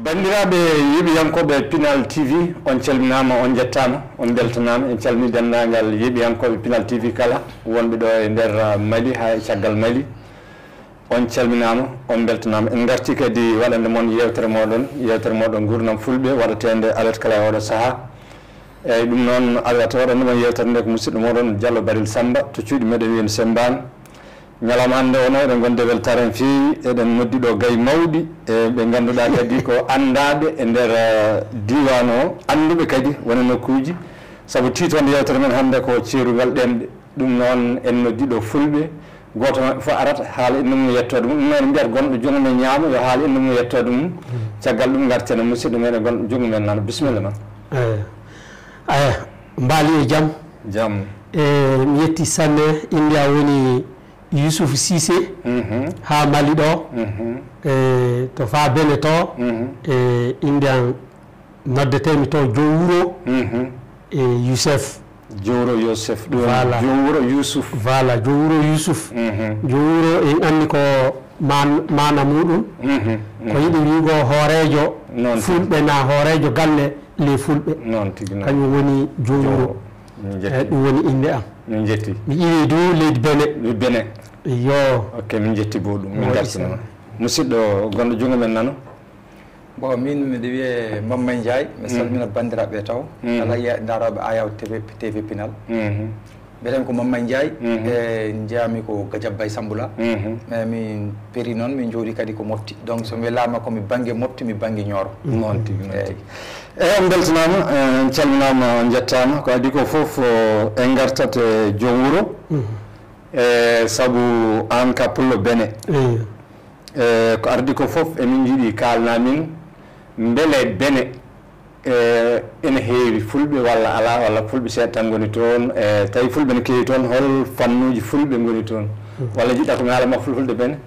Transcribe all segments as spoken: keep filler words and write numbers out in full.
Banndiraaɓe yeeɓiyankooɓe Pinal T V, on calminaama, on njettaama, on mbeltanaama. En calminii denndaangal yeeɓiyankooɓe Pinal T V kala, wonɓe ɗo e nder, uh, Mali, haa e caggal Mali. On calminaama, on mbeltanaama. En ngartii kadi waɗande mon yeewtere mooɗon, yeewtere mooɗon Nguurndam Fulɓe, waɗeteende alet kala e ooɗo sahaa. Eeyi, ɗum noon, alwata waɗande mon yeewtere nde ko musidɗo mooɗon Diallo Barel Samba, to cuuɗi meɗen wiyee Sembaan. Ñalawma hannde o noon, eɗen ngondi e weltaare no feewi, eɗen noddi ɗo gay mawɗi, e ɓe ngannduɗaa kadi ko anndaaɓe e nder, eh, diiwaan o, annduɓe kadi woni e nokkuuji, sabu tiitoonde yeewtere men hannde ko ceerungal ɗemɗe. Ɗum noon, en noddi ɗo fulɓe, gooto maɓɓe fof arat, haala innde mum, yettoode mum. Ɗum noon, en mbiyat gonɗo junngo men ñaamo, yo haal innde mum, yettoode mum. Caggal ɗum, ngarten e musidɗo meɗen gonɗo junngo men nano. Bisimilla ma. Eeyi. Aya, mbaali e jam. Jam. E, mi yetti sanne, innde am woni Youssouf Cissé, Mhm. haa Mali ɗo. Mhm. E, to faa Bene to, Mhm. e, innde am noddetee-mi to Joom Wuro, Mhm. e, Youssef. Joom Wuro Youssef, ɗum Voilà. Joom Wuro Youssouf. Voilà, Joom Wuro Youssouf. Mhm. Joom Wuro en anndi ko maan-, maana muuɗum. Mhm. Ko Mhm. yiɗi wi'ugo hooreejo Noon tigi. Fulɓe naa hooreejo galle les Fulɓe. Noon tigi, noon. Kañum woni Joom Wuro. Joom Wuro. Min njetti. Eeyi, ɗum woni innde am. Min njetti. Mi iwi du leydi Bene. Bene. Yo. Ok, min njetti boɗɗum. Min Yo, ngartino. Isa. Musidɗo gonɗo junngo men nano. Bon, min miɗo wiyee Mammay Ndiaye, mi Mhm. salmina banndiraaɓe taw, Mhm. kala ye-, ndaarooɓe Ayaw T V, T V Pinal. Mhm. Mbiyeteemi ko Mammay Ndiaye, Mhm. e njeyaami ko Gajab Bay Sambula. Mhm. E min peri noon, min njooɗi kadi ko Mofti. Donc, so mi welaama ko mi bannge Mofti, mi bannge Nioro. Noon tigi, noon Eeyi. tigi. Eeyi, on mbeltanaama, e, on calminaama, on njettaama. Ko adii ko fof, o, en ngartat e joom wuro. Mhm. E, sabu aan ka pullo Bene. Eeyi. E, ko ardi ko fof, emin njiɗi kaalna min, mbele Bene, e, ene heewi fulɓe walla alaa, walla fulɓe seeɗa tan ngoni toon? E, tawi fulɓe ne keewi toon, hol fannuuji fulɓe ngoni toon? Hmm. Walla njiɗɗa ko mi haala ma fulfulde Bene?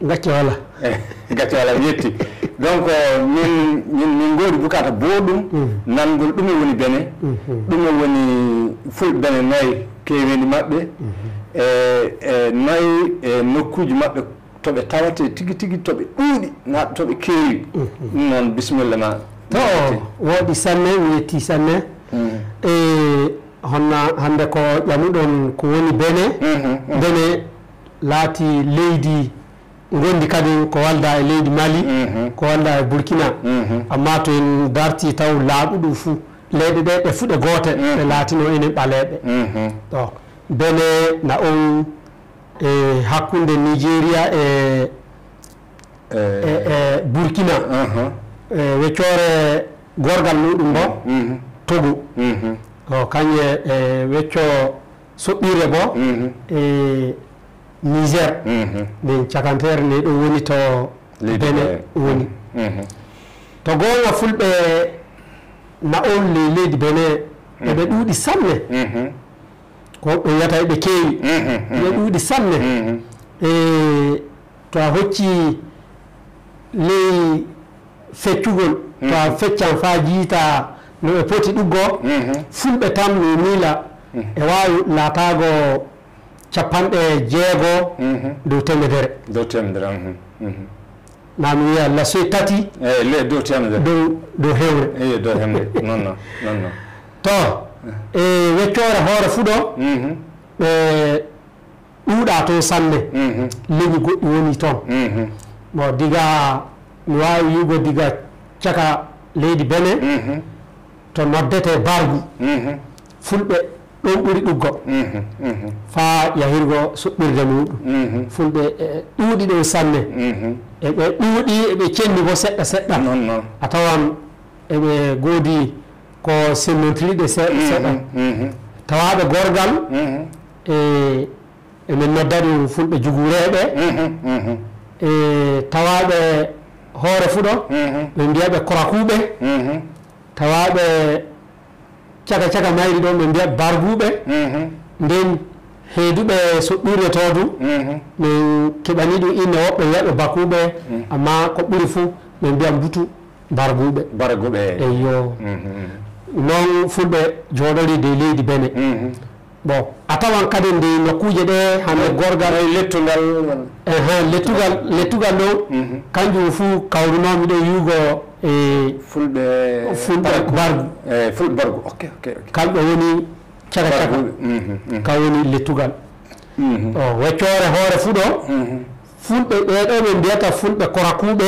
Gacce wala. E, gacce wala, mi yetti. Donc, min, min, min ngoodi bukata booɗum, Hmm. nangol ɗume woni Bene, Hmm, hmm. Ɗume woni fulɓe Bene, noye keeweendi maɓɓe, Hmm. e, e noye, e nokkuuji maɓɓe, to ɓe tawatee tigi tigi, to ɓe ɗuuɗi, naa to ɓe keewi. Mhm. Ɗum noon, bisimilla ma. To, wooɗi sanne, mi yettii sanne. Mhm. E honna hannde ko ƴamuɗon ko woni Bene? Mhm, mhm. Bene laati leydi ngondi kadi ko walda e leydi Mali, Mhm. ko walda e Burkina. Mhm. Amma to en dartii taw laaɓuɗum fuu, leyɗe ɗe, ɗe fuu ɗe goote, ɗe Mhm. laatino enen ɓaleeɓe. Mhm. To, Bene na on e hakkunde Nigeria e, E, e, e Burkina. Aha. E weccoore gorgal muɗum bo Mhm. Togo. Mhm. O, kañum e, e wecco soɓɓirde bo Mhm. e Niger. Mhm. Nden cakanteere nde ɗo woni to Leydi Bene Bene. Woni. Mhm. To goonga fulɓe na on ley leydi Bene, eɓe Mhm. ɗuuɗi sanne. Mhm. Ko ɓe wiyata eɓe keewi. Mhm, mhm. Ɓe ɗuuɗi sanne. Mhm. E to a hocci ley feccugol, to a Mhm. feccan faa jiita no ɓe poti ɗuggo, Mhm. fulɓe tan mi miila Mhm. e waawi laataago capanɗe jeego Mhm. dow temedere. Dow temedere, mhm, mhm. Naa mi wiya lasoy tati Eyi, le dow temedere. Dow, dow hewre. Eyi, dow hewre. Non, non, non, non. To, e weccoore hoore fuɗo, Mhm. ɓe ɗuuɗa toon sanne. Mhm. Leñi goɗɗi woni toon. Mhm. Bon, diga, mi waawi wi'ugo diga caka leydi Bene, Mhm. to noddetee Bargu. Mhm. Fulɓe ɗoon ɓuri ɗuggo. Mhm, mhm. Faa yahirgo suɓɓirde muɗum. Mhm. Fulɓe, e, ɗuuɗi ɗoon sanne. Mhm. Eɓe ɗuuɗi, eɓe cenni bo seɗɗa seɗɗa. Non, non. A tawan eɓe ngoodi ko sennontiriiɓe seeɗa Mhm, seeɗa. Mhm. Tawaaɓe gorgal, Mhm. e, emin nodda ɗum fulɓe jugureeɓe. Mhm, mhm. E, tawaaɓe hoore fuɗo, Mhm. ɓe mbiya ɓe korakuuɓe. Mhm. Tawaaɓe caka caka mayri ɗo, ɓe mbiya barguuɓe. Mhm. Nden heeduɓe soɓɓirde to du, Mhm. min keɓani ɗum inne, woɓɓe mbiya ɓe bakuuɓe, Mhm. amma ko ɓuri fuu ɓe mbiya mbutu barguuɓe. Barguuɓe. Eyyo. Mhm, mhm. Noon fulɓe jooɗori dey leydi Bene. Mhm. Bon, a tawan kadi nde nokkuuje ɗe hannde gorgal. Noy lettugal? Ehe, lettugal, lettugal ɗo, kanjum fuu kawrunoomi ɗo wi'ugo e fulɓe, fulɓe bargu. Bargu. Eh, fulɓe bargu. Ok, ok, ok. Kamɓe woni caka caka. Bargu. Ka woni lettugal. O weccoore hoore fuu ɗo, fulɓe ɓee ɗo ɓe mbiyata fulɓe korakuuɓe,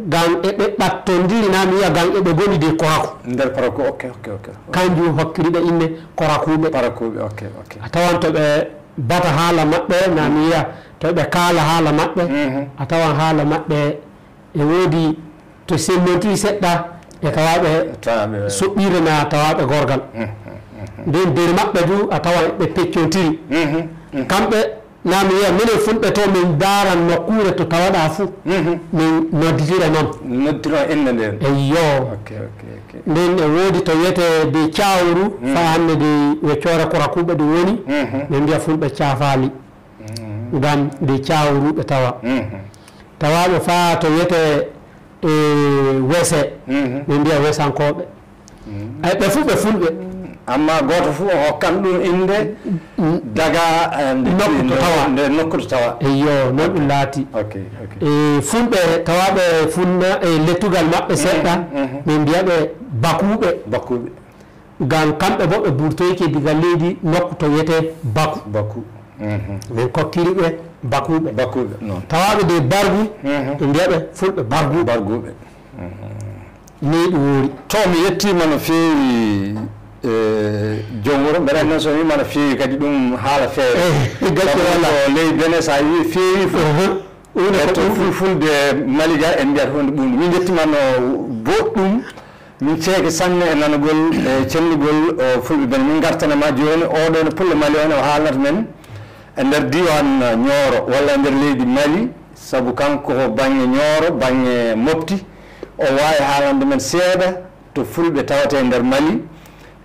ngam eɓe ɓattondiri, na mi wi'a ngam eɓe ngoni de koraku. Nder koraku, ok, ok, ok. Kanjum hokkiri ɓe inne korakuuɓe. Korakuuɓe, ok, ok. A tawan to ɓe bata haala maɓɓe, na mi wi'a to ɓe kaala haala maɓɓe, a tawan haala maɓɓe e woodi to senndontiri seɗɗa, e tawaaɓe soɓɓiire na tawaaɓe gorgal. Nden nder maɓɓe du a tawan ɓe peccontiri. Kamɓe na mi wi'a minen fulɓe to min ndaaran nokkuure to tawaɗaa fuu, min nodditira noon. Nodditira inne nden. Eyyo. Ok, ok, ok. Nden e woodi to wiyetee de Cawru, faa hannde de weccoore korakuuɓe ɗum woni, ɓe mbi'a fulɓe caafaali. Ngam de Cawru ɓe tawa. Tawaaɓe faa to wiyetee e Wese, ɓe mbi'a Wesankooɓe. Ay, ɓe fuu ɓe fulɓe. Amma gooto fuu o hokkan ɗum innde daga, eh, nde nokku to tawa. Nde nokku to tawa. Eyyo, noon ɗum laati. Ok, ok. E fulɓe tawaaɓe funna e lettugal maɓɓe seɗɗa, ɓe mbi'a ɓe Bakuuɓe. Bakuuɓe. Ngam kamɓe boo ɓe burtoyke diga leydi nokku to wiyetee Baku. Baku. Min kokkiri ɓe Bakuuɓe. Bakuuɓe, noon. Tawaaɓe de Bargu, ɓe mbi'a ɓe fulɓe Barguuɓe. Barguuɓe. Nii ɗum woori. To mi yettiima no feewi, eh, Joom Wuro, mbeɗa anndi noon so mi wiima no feewi kadi ɗum haala feere. Eh, gacce wala. Sabu ko ley Bene so a wi'i feewi fof, eh, to ɗum ful-, fulfulde Mali ga en mbiyata huunde ɓuuɓnde. Min njettiima no boɗɗum, min ceeki sanne e nanugol, e cellugol, o, fulɓe Bene. Min ngartana ma jooni, oɗo no pullo Mali on o haalnata men e nder diiwaan Ñooro walla e nder leydi Mali, sabu kanko ko baŋŋe Ñooro, baŋŋe Mopti. O waawi haalande men seeɗa to fulɓe tawatee nder Mali,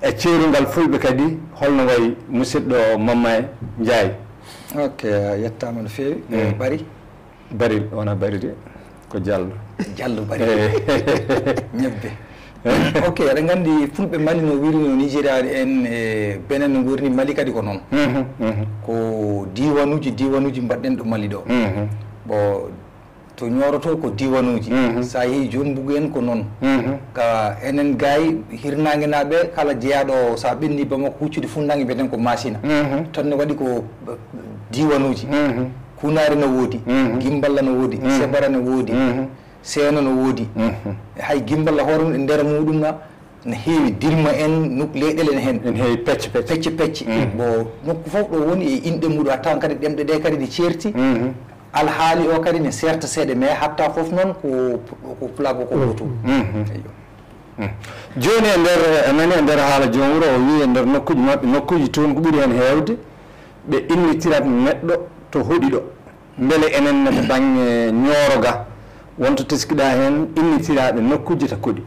e ceerungal fulɓe kadi, holno wayi musidɗo Mamma Njaay? Ok, a yettaama no feewi. Mm. Eh, Bari. Baril, wona Baril de, ko Jallo. Jallo Baril. Eh. Ñebbe. Ok, aɗa nganndi fulɓe Mali no wiri no Nigérian en e Benin no ngorri, Mali kadi ko noon. Mhm, mhm. Ko diiwanuuji, diiwanuuji mbaɗɗen ɗo Mali ɗo. Mhm. Bon, to Ñooro to ko diiwanuuji. Mhm. So a yehii Jommbugu en ko noon. Mhm. Ka enen gay hirnaangenaaɓe, kala jeyaaɗo so a ɓenni Bamako huccude funnaange mbiyeten ko Masina. Mhm. Toon ne waɗi ko diiwanuuji. Mhm. Kunaari no woodi, mhm, Gimballa no woodi, mhm, Sebara no woodi, mhm, Seeno no woodi. Mhm. Hay Gimballa hoore mum e nder muɗum na, no heewi Dirma en, nuk-, leyɗeele en heen. Ene heewi pecce pecce. Pecce pecce. Mhm. Bon, nokku fof ɗo woni e inɗe muɗum, a tawan kadi ɗemɗe ɗe kadi ne ceerti. Mhm. Alhaali o kadi ne seerta seeɗa, mais hatta fof noon ko, ko pulaagu ko gootum. Mhm. Eyyo. Mm. Jooni e nder, en nani e nder haala joom wuro, o wii e nder nokkuuji maɓɓe, nokkuuji toon ko ɓuri heen heewde, ɓe innitirat neɗɗo to hoɗi ɗo. Mbele enen ne to baŋŋe Ñooro ga, wonto teskiɗaa heen innitiraaɓe nokkuuji to koɗi?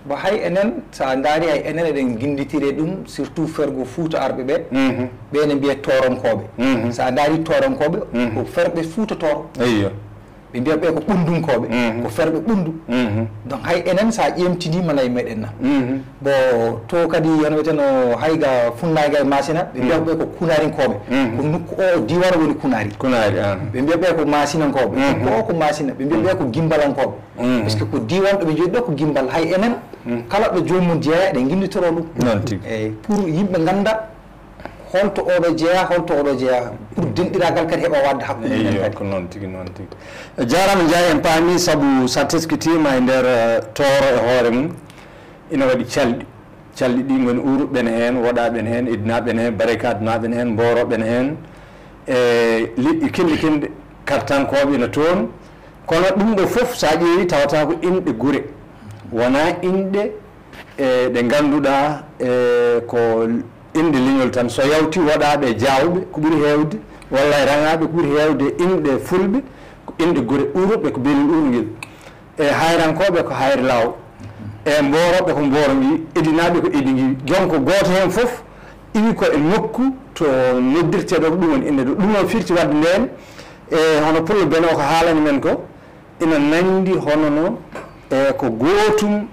Bon, hay enen, so a ndaari, hay enen eɗen nginnditire ɗum, surtout fergo Fuuta arɓe ɓe, mhm, ɓe ne mbiyee Tooronkooɓe. Mhm. So a ndaari Tooronkooɓe, mhm, ko ferɓe Fuuta Tooro. Eyyo. Ɓe mbiya ɓe ko Ɓunndunkooɓe, mhm, ko ferɓe Ɓunndu. Mhm. Donc, hay enen, so a ƴeemtiniima, nayi meɗen na. Mhm. Bon, to kadi, hono wiyeteno, hay ga funnaange ga e Maasina, ɓe mbiya, mhm, ɓe ko Kunaarinkooɓe. Mhm. Ko nokku o, diiwaan woni Kunaari. Kunaari, ah. Ɓe mbiya ɓe ko Maasinankooɓe. Mhm. Ko o ko Maasina, ɓe mbiya ɓe ko Gimbalankooɓe. Mhm. Parce que ko diiwaan ɗo ɓe njogii ɗo ko Gimbal. Hay enen, mhm, kala ɗo joomum jeyaa, eɗen nginnditoro ɗum. Noon tigi. Eyi, pour yimɓe ngannda holto oɗo jeyaa, holto oɗo jeyaa, pour denɗiraagal kadi heɓa waɗde hakkunde men. Eyyo, kadi ko noon tigi, noon tigi. Jaaraama Njaay, en paami, sabu so a teskitiima e nder, eh, Tooro e hoore mum, ina waɗi calɗi. Calɗi ɗi ngoni Uruɓe ne heen, Woɗaaɓe ne heen, Idinaaɓe ne heen, Barekaadnaaɓe ne heen, Mboorooɓe ne heen, e liƴƴi kinɗe kinɗe, Kartankooɓe ina toon. Kono ɗum ɗo fof, so a ƴeewi, tawata ko inɗe gure, wonaa inɗe, e, ɗe ngannduɗaa, e, ko inɗe leñol tan. So yawti Woɗaaɓe e Jaawɓe, ko ɓuri heewde, walla e Raŋaaɓe, ko ɓuri heewde inɗe Fulɓe, ko inɗe gure. Uruɓe ko Belel Urngel. E Hayrankooɓe ko Hayre Law. E Mboorooɓe ko Mbooro ngi, Idinaaɓe ko Idi ngi. Donc, gooto heen fof iwi ko e nokku to noddirtee ɗo, ko ɗum woni inɗe ɗo. Ɗum o firti waɗde ndeen, e hono Pullo Bene o ko haalani men ko, ina nanndi hono no, e ko gootum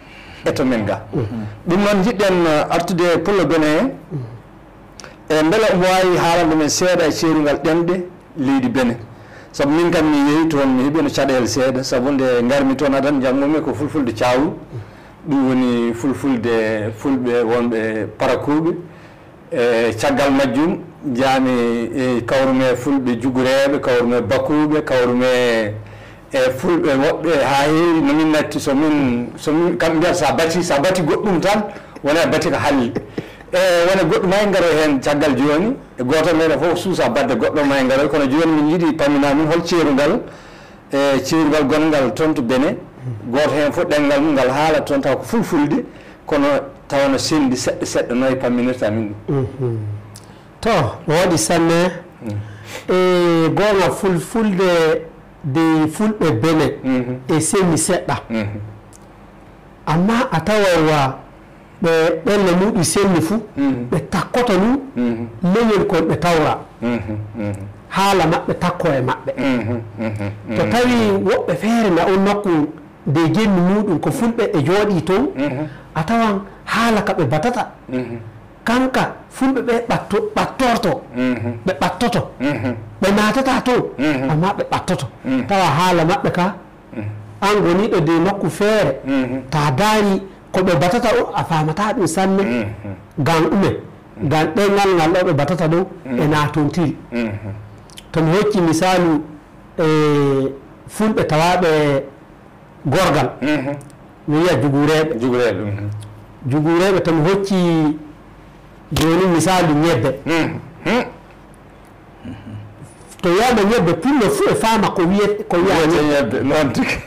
e to men ga. Mhm. Ɗum noon njiɗɗen, uh, artude e Pullo Bene he, mhm, E mbele omo waawi haalande men seeɗa e ceerungal ɗemɗe leydi Benin? Sabu min kam mi yehi toon, mi heɓino caɗeele seeɗa, sabu nde ngarmi toon adan, njanngumi ko fulfulde caawru. Ɗum woni fulfulde fulɓe wonɓe Parakuuɓe. E caggal majjum, njaami e kawrume fulɓe Jugureeɓe, kawrume Bakuuɓe, kawrume e fulɓe woɓɓe haa heewi no min natti. So min, so min, kam mbiyata, so a bati, so a bati goɗɗum tan, wona a bati ko halli. E wona goɗɗum hay ngaro heen caggal jooni, e gooto meɗen fof suusa baɗde goɗɗo ma e ngaro. Kono jooni min njiɗi pamina min hol ceerungal, e ceerungal gonngal toon to Benin. Gooto heen fof ɗemngal mum ngal haala toon taw ko fulfulde, kono tawa no senndi seɗɗa seɗɗa no e pamminirta min ɗum. Mhm. To, no waɗi sanne. Mm. E goonga fulfulde de fulɓe Benin Mhm. e senni seɗɗa. Mhm. Amma a tawa wa ɓe ɓelle muɗum senni fuu, Mhm. ɓe takkoto ɗum Mhm. leñol kon ɓe tawra. Mhm. Mhm. Haala maɓɓe takko e maɓɓe. Mhm. Mhm. To Mhm. tawi woɓɓe feere na on nokku nde jemmi muɗum ko fulɓe e jooɗii ton, Mhm. a tawan haala ka ɓe batata. Mhm. Kanka fulɓe ɓe ɓatto-, ɓattorto, Mhm. ɓe ɓattoto, Mhm. ɓe naatata ton, Mhm. amma ɓe ɓattoto. Mhm. Tawa haala maɓɓe ka, Mhm. an goniiɗo de nokku feere, Mhm. ta daari ko ɓe batata o, a faamata ɗum sanne. Mhm. Ngam ɗume? Ngam ɗemngal ngal ɗo ɓe batata ɗo, Mhm. ɓe naatontiri. Mhm. To mi hocci misaalu, e fulɓe tawaaɓe Gorgal, Mhm. mi wiya jugureeɓe. Jugureeɓe, mhm. Jugureeɓe, to mi hocci jooni misaalu ñebbe. Mhm. To wiyama ñebbe, pullo fuu e faama ko wiyet-, ko wiya Wiyete ñebbe. Ñebbe, noon tigi.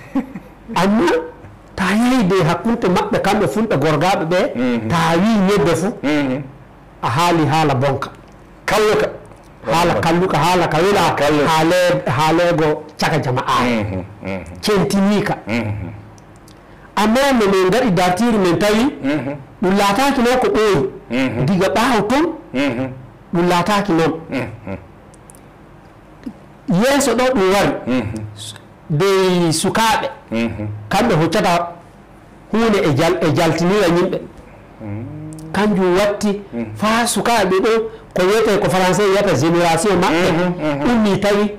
Amma ta yehi de hakkunde maɓɓe kamɓe fulɓe gorgaaɓe ɓe, Mhm. ta wii ñebbe fuu, Mhm. a haali haala bonka. Kalluka. Haala kalluka, haala ka wela, Kalluka. haale-, haaleego caka jama'aare. Mhm, mhm. Centiniika. Mhm. Amma no min ngaɗi dartiiru min tawi Mhm. ɗum laataaki noon ko ɓooyi. Mhm. Diga ɓaawo toon, Mhm. ɗum laataaki noon. Mhm. Yeeso ɗo ɗum wari. Mhm. De sukaaɓe, Mhm. kamɓe huccata huunde e jal-, e jaltinira yimɓe. Mhm. Kanjum watti Mhm. faa sukaaɓe ɗo, ko wiyetee, ko français wiyata génération maɓɓe, Mhm, mhm. ummi tawi,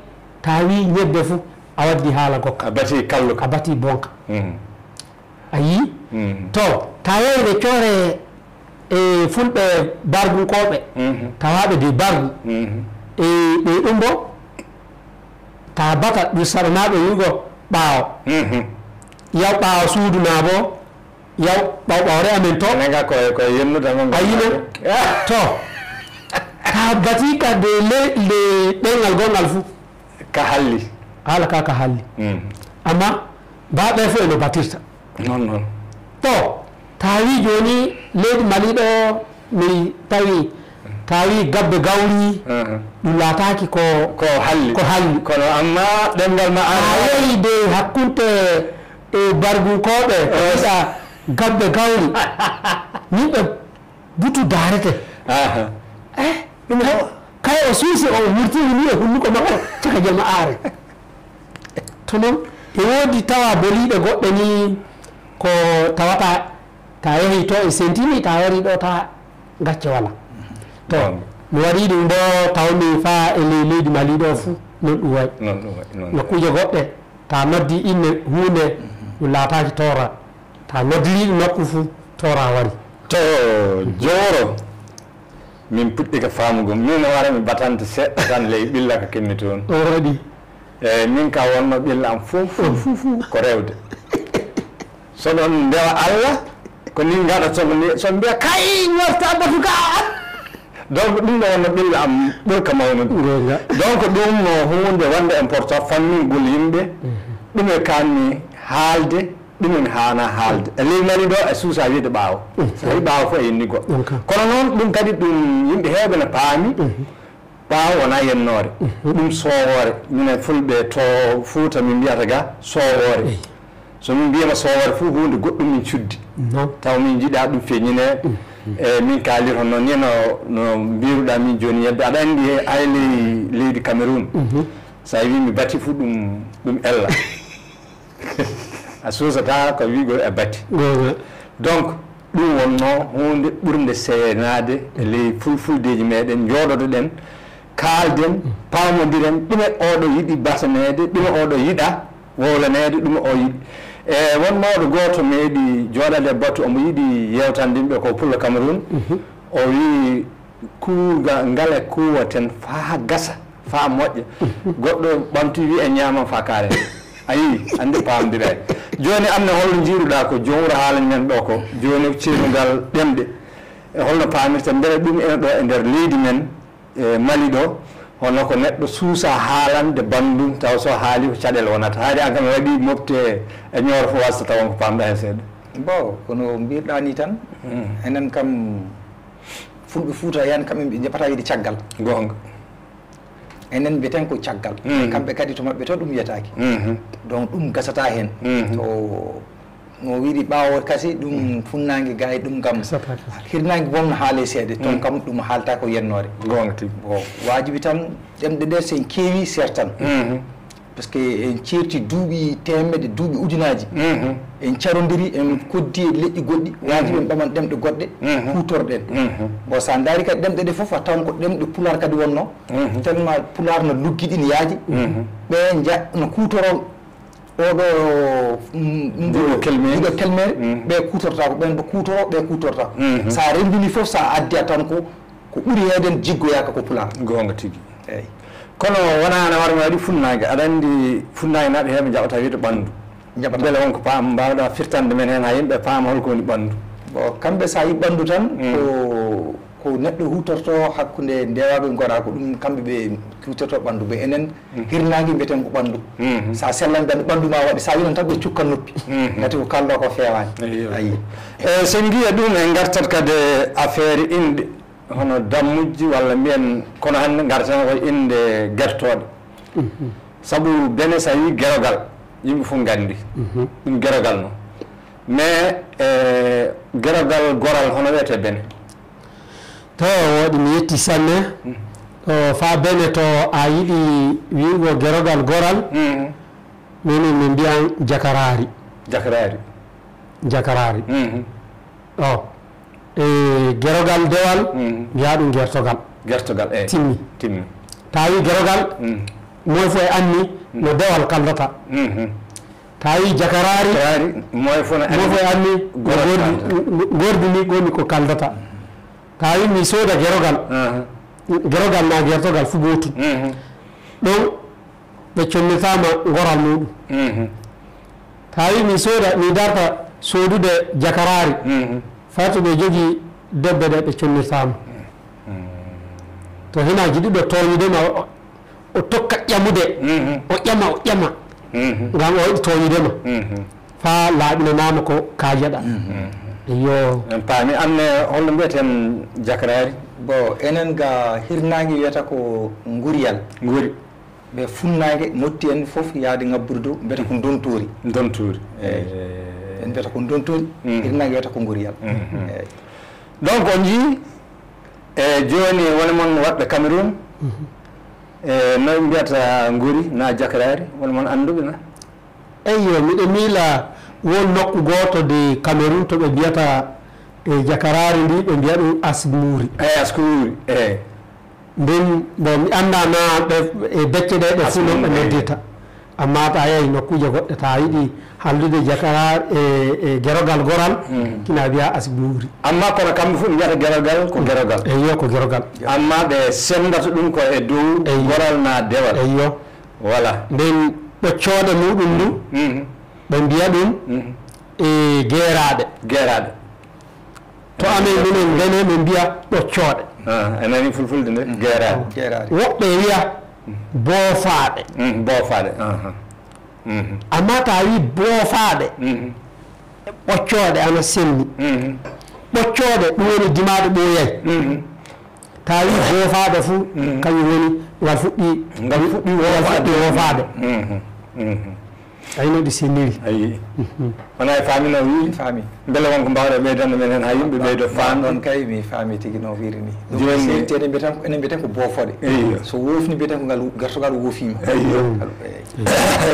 ta wi ñebbe fuu, a waddi haala gokka. A bati kalluka. A bati bonka. Mhm. A yii? Mhm. To, ta yehi ɓe coore e fulɓe bargunkooɓe, Mhm. tawaaɓe de bargu. Mhm. E ɓe ɗum bo, ta bata ɗum saɗanaaɓe wi'ugo ɓaawo. Mhm. Yaw ɓaawo suudu maa bo, yaw ɓaw-, ɓawre amen to. Enen ga koye, koye yennude tan A yino? To, ta bati ka de le-, le ɗengal gongal fu. Ka halli. Haala ka, ka halli. Mm. Amma, ba ɓe fof eno batirta. Noon, noon. To, ta wi jooni leydi Mali ɗo, mi tawi, ta wi gabbe gawri, Mhm. ɗum laataaki ko, Ko halli. ko halli. Kono amma ɗemngal ma A an yehi de hakkunde e bargunkooɓe, ko Eh. wi'a gabbe gawri. Yimɓe butu daarete. Aha. Eh, ɗum hawa. Kay o suusi, o wurtini ni e hunnuko makko, caka jama'aare. To noon, e woodi tawa boliiɗe goɗɗe ni ko tawata ta yehi to e sentini, ta wari ɗo ta gacce wala. To, Noon. mi waɗi ɗum ɗo tawmi faa e ley leydi Mali ɗo fuu, noon ɗum wayi. Noon ɗum wayi, noon. Nokkuuje goɗɗe, ta noddi inne huunde, ɗum laataaki toora. Ta noddiri ɗum nokku fuu, toora wari. To Joworo, min puɗɗi ka faamugol. Min o wara mi batante seeɗa tan ley ɓilla ka kemmi toon. O waɗi. Eeyi, min ka wonno ɓilla am fof, fof, fof, fof ko rewde. So ɗon ndewa Allah, ko ni ngaɗa so ni, so mbiya, "Kay, ñorta batu ka." Donc, ɗum ɗo wonno ɓilla am ɓurka mawnude. Goonga. Donc, ɗum no huunde wonde important, fammingol yimɓe, Mhm. ɗum e kanni haalde, ɗum en haana haalde. E ley Mali ɗo, e suusa wiide ɓaawo. Mhm. So tawi ɓaawo fof e yenni goɗɗo. Ɗum ka. Kono noon, ɗum kadi ɗum yimɓe heewɓe no paami. Mhm. Ɓaawo wonaa yennoore. Mhm. Ɗum soowoore. Minen fulɓe to Fuuta min mbiyata ga soowoore. Eyi. So min mbiyama soowoore fof, huunde goɗɗum min cuddi. Noon. Taw min njiɗaa ɗum feeñinee. Mhm. E min kaalirta noon ni no, no mbiruɗaa min jooni ñebbe. Aɗa anndi hay ley leydi Cameroun. Mhm. So a wii mi bati fof ɗum, ɗum ella. A suusataa ko wiigol e bati. Goonga. Donc, Ɗum wonnoo huunde ɓurnde seenaade e ley fulfuldeeji meeɗen, njooɗodoɗen, kaalden, paamondiren ɗume oɗo yiɗi bataneede, ɗume oɗo yiɗa wowlaneede, ɗume o yiɗi. E won mawɗo gooto meeɗi jooɗaade e batu, omo yiɗi yeewtande yimɓe ko Pullo Cameroun. O wii, kuugal ngale kuuwaten faa gasa, faa moƴƴa. Goɗɗo ɓamti wii en ñaaman faa kaaren. A yii, annde paamdiraani. Jooni, aan ne, holno njiiruɗaa ko joom wuro haalani men ɗoo ko? Jooni, ceerungal ɗemɗe, e holno paamirta mbele ɗum ene ɗoo e nder leydi men, e Mali ɗoo, hono ko neɗɗo suusa haalande banndum, tawa so haalii ko caɗeele wonata. Haade aan kam a waɗii mofte e Ñooro fof, wasata taw won ko paamɗaa heen seeɗa. Bon, kono mbiɗaa nii tan, enen kam Fulɓe Fuuta, en kamɓe ɓe njaɓataa yiide caggal. Goonga. Enen mbiyeten ko caggal. Kamɓe kadi to maɓɓe to ɗum wiyetaake. Donc ɗum gasataa heen. To no wiiri ɓaawo kasi ɗum funnaange gaay ɗum kam. Hirnaange boom no haalee seeɗa. Toon kam ɗum haaltaa ko yennoore. Goonga tigi. Bon, waajibi tan ɗemɗe ɗe so en keewi seertan. Parce que en ceerti duuɓi teemedde, duuɓi ujunaaji. En carondiri, en koddi e leƴƴi goɗɗi, waajibi en ɓaman ɗemɗe goɗɗe, kuutorɗen. Bon, so a ndaari kadi ɗemɗe ɗe fof, a tawan ko ɗemɗe Pulaar kadi wonnoo. Tellement Pulaar no luggiɗi, no yaaji. Ɓe nja-, no kuutoroo oɗo, mm, ɗum ɗo, ɗiɗo kelmeeri. Ɗiɗo kelmeeri, ɓe kuutortaa ko ɓeen ɓe kuutoroo, ɓe kuutortaa. So a renndini fof, so a addi a tan ko, ko ɓuri heeden jiggoyaaka ko Pulaar. Goonga tigi. Eey. Kono wonaa ana warma waɗi funnaange. Aɗa anndi funnaange naɓe heeɓe njaɓata wiide ɓanndu. Njaɓata. Mbele won ko paam, mbaawɗaa firtande men heen haa yimɓe paama hol ko woni ɓanndu? Bon, kamɓe so a yi ɓanndu tan, ko, ko neɗɗo huutortoo hakkunde ndewaagu e ngoraagu, ɗum kamɓe ɓe huutortoo ɓanndu. Ɓe enen, hirnaange mbiyeten ko ɓanndu. So a sellan ɓanndu, ɓanndu ma waɗi, so a winan tan ɓe cukka noppi. Ngati ko kalɗo ko feewaani. Eyyo. Ayi. E, so en ngiya ɗum, en ngartat kadi e affaire inɗe. Hono dammujji walla mbiyen, kono hannde ngarten ko innde gertooɗe. Sabu Bene so a wii gerogal, yimɓe fof nganndi ɗum gerogal noon. Mais, e, gerogal goral hono wiyetee Bene? To wooɗi, mi yetti sanne. To faa Bene to a yiɗi wi'ugo gerogal goral, minen min mbiyan jakaraari. Jakaraari. Jakaraari. O, e, gerogal dewal, mbiyaa ɗum gertogal. Gertogal, eey. Timmi. Timmi. Tawi gerogal, moy fof e anni no dewal kaldata. Tawi jakaraari, jakaraari, moy fof no anni, moy fof e anni no goral gordi, kaldata. Gordi ni ko woni ko kaldata. Tawi mi sooda gerogal. Gerogal na gertogal fu gootum. Ɗon ɓe connirtaama ngoral muuɗum. Tawi mi sooda, mi darta soodude jakaraari, fay to ɓe jogii debbe ɗe ɓe connirtaama. To hinaa jiɗuɗo tooñude ma, o, o tokka ƴamude, o ƴama, o ƴama, ngam o yiɗi tooñude ma. Faa laaɓinanaama ko kaajaɗaa. Yo. En paami. Aan ne, holno mbiyeten jakaraari? Bon, enen ga hirnaange wiyata ko nguriyal. Nguri. Ɓe funnaange motti en fof yaade ŋabbude dow, mbiyata ko ndontoori. Ndontoori. Eey. Eh. En mbiyata ko ndontoori, hirnaange wiyata ko nguriyal. Eey. Donc, on njii, e jooni, woni mon waɗɓe Cameroun, e no ɓe mbiyata nguri, na jakaraari, woni mon annduɓe na? Eyyo, miɗo miila won nokku gooto de Cameroun to ɓe mbiyata, e, jakaraari ndi, ɓe mbiya ɗum Asmuuri. Eey, Asmuuri, eey. Nden, bon, mi anndaa na ɗe, e, becce ɗe, ɗe fuu non ɓe noddirta. Amma ta yehi nokkuuje goɗɗe, ta yiɗi hallude jakaraari, e, e, gerogal goral, kina mbiya Asmuuri. Amma kono kamɓe fof ɓe mbiyata gerogal ko gerogal. Eyyo, ko gerogal. Amma ɓe senndata ɗum ko e dow goral na dewal. Eyyo. Voilà. Nden ɓoccooɗe muɗum ndu, ɓe mbiya ɗum, e, geeraaɗe. Geeraaɗe. To amen minen Bene, min mbiya ɓoccooɗe. Ah, a nani fulfulde nde? Geeraaɗe. Geeraaɗe. Woɓɓe wiya boofaaɗe. Boofaaɗe, aha. Amma ta wi boofaaɗe, ɓoccooɗe ana selli. Ɓoccooɗe, ɗum woni dimaaɗo ɓooyay. Ta wi boofaaɗe fu, kañum woni ngal fuɗɗi, ngal fuɗɗi woofaade. Woofaade. Ayi no ɗi senniri. Ayi. Wona e faami no wiiri? Faami. Mbele won ko mbaawɗa ɓeydande men heen haa yimɓe ɓeydo faamde? Ɗon kay mi faami tigi no wiiri ni. Jooni. Enen mbiyeten, enen mbiyeten ko boofoɗe. Eyyo. So woofni mbiyeten ko ngal gertogal woofiima. Eyyo.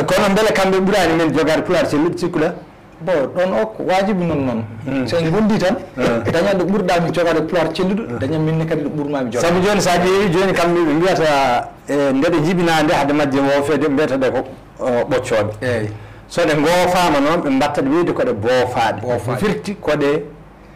Kono mbele kamɓe ɓuraani men jogaade pulaar celluɗo cikkuɗa? Bon, ɗon o ko waajibi non non. So en ngondi tan, daña ɗo ɓurɗa mi jogade pulaar celluɗo, daña minne kadi ɗo ɓurma mi jogade. Sabu jooni, so a ƴeewi jooni, kamɓe ɓe mbiyata, e, nde ɓe njibinaa nde, hade majje woofeede, mbiyata ɗe ko, o, ɓoccooɗe. Eeyi. So ɗe ngoofaama noon, ɓe mbatta ɗe wiyde ko ɗe boofaaɗe. Boofaaɗe. Firti ko ɗe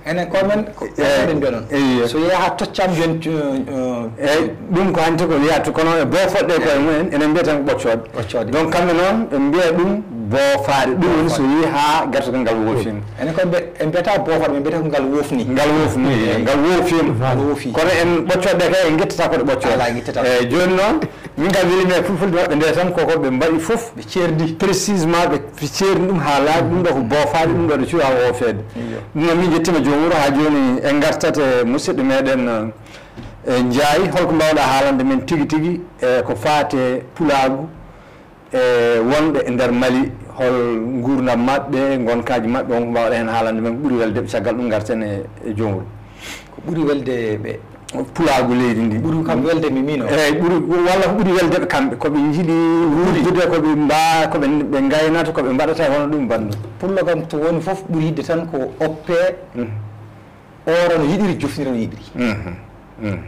Enen ko men, ko eeyi, eɗen mbiya noon. Eeyi. So yeehi haa toccam jooni, uh, uh, eeyi, ɗum ko hanti ko wiyata, kono e boofoɗe koye mumen, enen mbiya tan ko ɓoccooɗe. Ɓoccooɗe. Donc, kamɓe noon, ɓe mbiya ɗum boofaaɗe. Ɗum woni so yeehi haa gertogal ngal woofiima. Enen ko mbe-, en mbiyata boofaɗe, men mbiyata ko ngal woofni. Ngal woofni, eeyi, ngal woofiima. Ngal woofi. Kono en ɓoccooɗe kay, en ngittata ko ɗe ɓoccooɗe. Alaa, en ngittata. Eeyi, jooni noon, min kam weli mi e fulfulde maɓɓe nde tan, koko ɓe mbaɗi fof. Ɓe ceerdi. Précisément, ɓe ceerdi ɗum haa laaɓi, ɗum ɗo ko boofaaɗe, ɗum ɗo ɗo cuwa woofeede. Iyo. Ɗum noon, min njettiima joom wuro, haa jooni en ngartat e musidɗo meɗen, eh, Njaay. Holko mbaawɗa haalande men tigi tigi, eh, ko faati e pulaagu, e wonɓe e nder Mali, hol nguurndam maɓɓe, ngonkaaji maɓɓe, wonko mbaawɗa heen haalande men, ko ɓuri welde ɓe, caggal ɗum ngarten e, e joom wuro. Ko ɓuri welde ɓe? Pulaagu leydi ndi. Ɓuri kam welde mi miin o. Eeyi, ɓuri, walla ko ɓuri welde ɓe kamɓe, ko ɓe njiɗi wuurdude, ko ɓe mbaa, ko ɓe, ɓe ngaynata, ko ɓe mbaɗata, hono ɗum banndum. Pullo kam to woni fof ɓuri yiɗde tan ko oppe, oora no yiɗiri, jofnira no yiɗiri. Mhm. Mhm.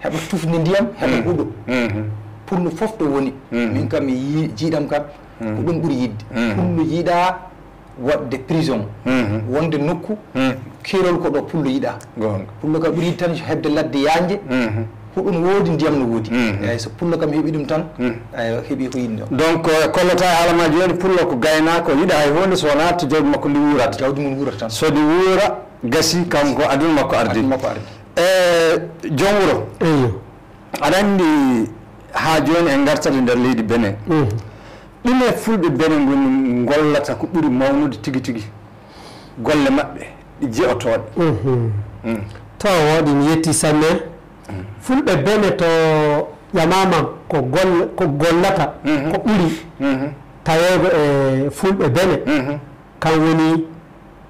Heɓa tufde ndiyam, heɓa huɗo. Mhm. Pullo fof ɗo woni. Mhm. Min kam mi yii, jiiɗam kam, ko ɗum ɓuri yiɗde. Mhm. Pullo yiɗa waɗde prison, wonde nokku, keerol ko ɗo pullo yiɗa. Goonga. Pullo kam ɓuri yiɗde tan heɓde ladde yaajnde, huɗo no woodi, ndiyam no woodi. Eeyi, so pullo kam heɓi ɗum tan, eeyi, heɓi ko yiɗnoo. Donc, eh, kollata e haala ma jooni, pullo ko gaynaako, yiɗa hay huunde so wonaa to jawdi makko ndi wuurata. Jawdi mum wuurata tan. So ndi wuura, gasi kanko aduna makko ardi. Aduna makko ardi. Eh, joom wuro. Eeyo. Aɗa anndi, haa jooni en ngartat e nder leydi Benin. Mm. Ɗume fulɓe Benin ngoni ngollata ko ɓuri mawnude tigi tigi? Golle maɓɓe ɗe jeotooɗe. Mhm. Mm. To wooɗi, mi yetti sanne. Mm. Fulɓe Benin to ƴamaama ko gol-, ko gollata, mhm, ko ɓuri, mhm, taweego e fulɓe Benin. Mhm. Kam woni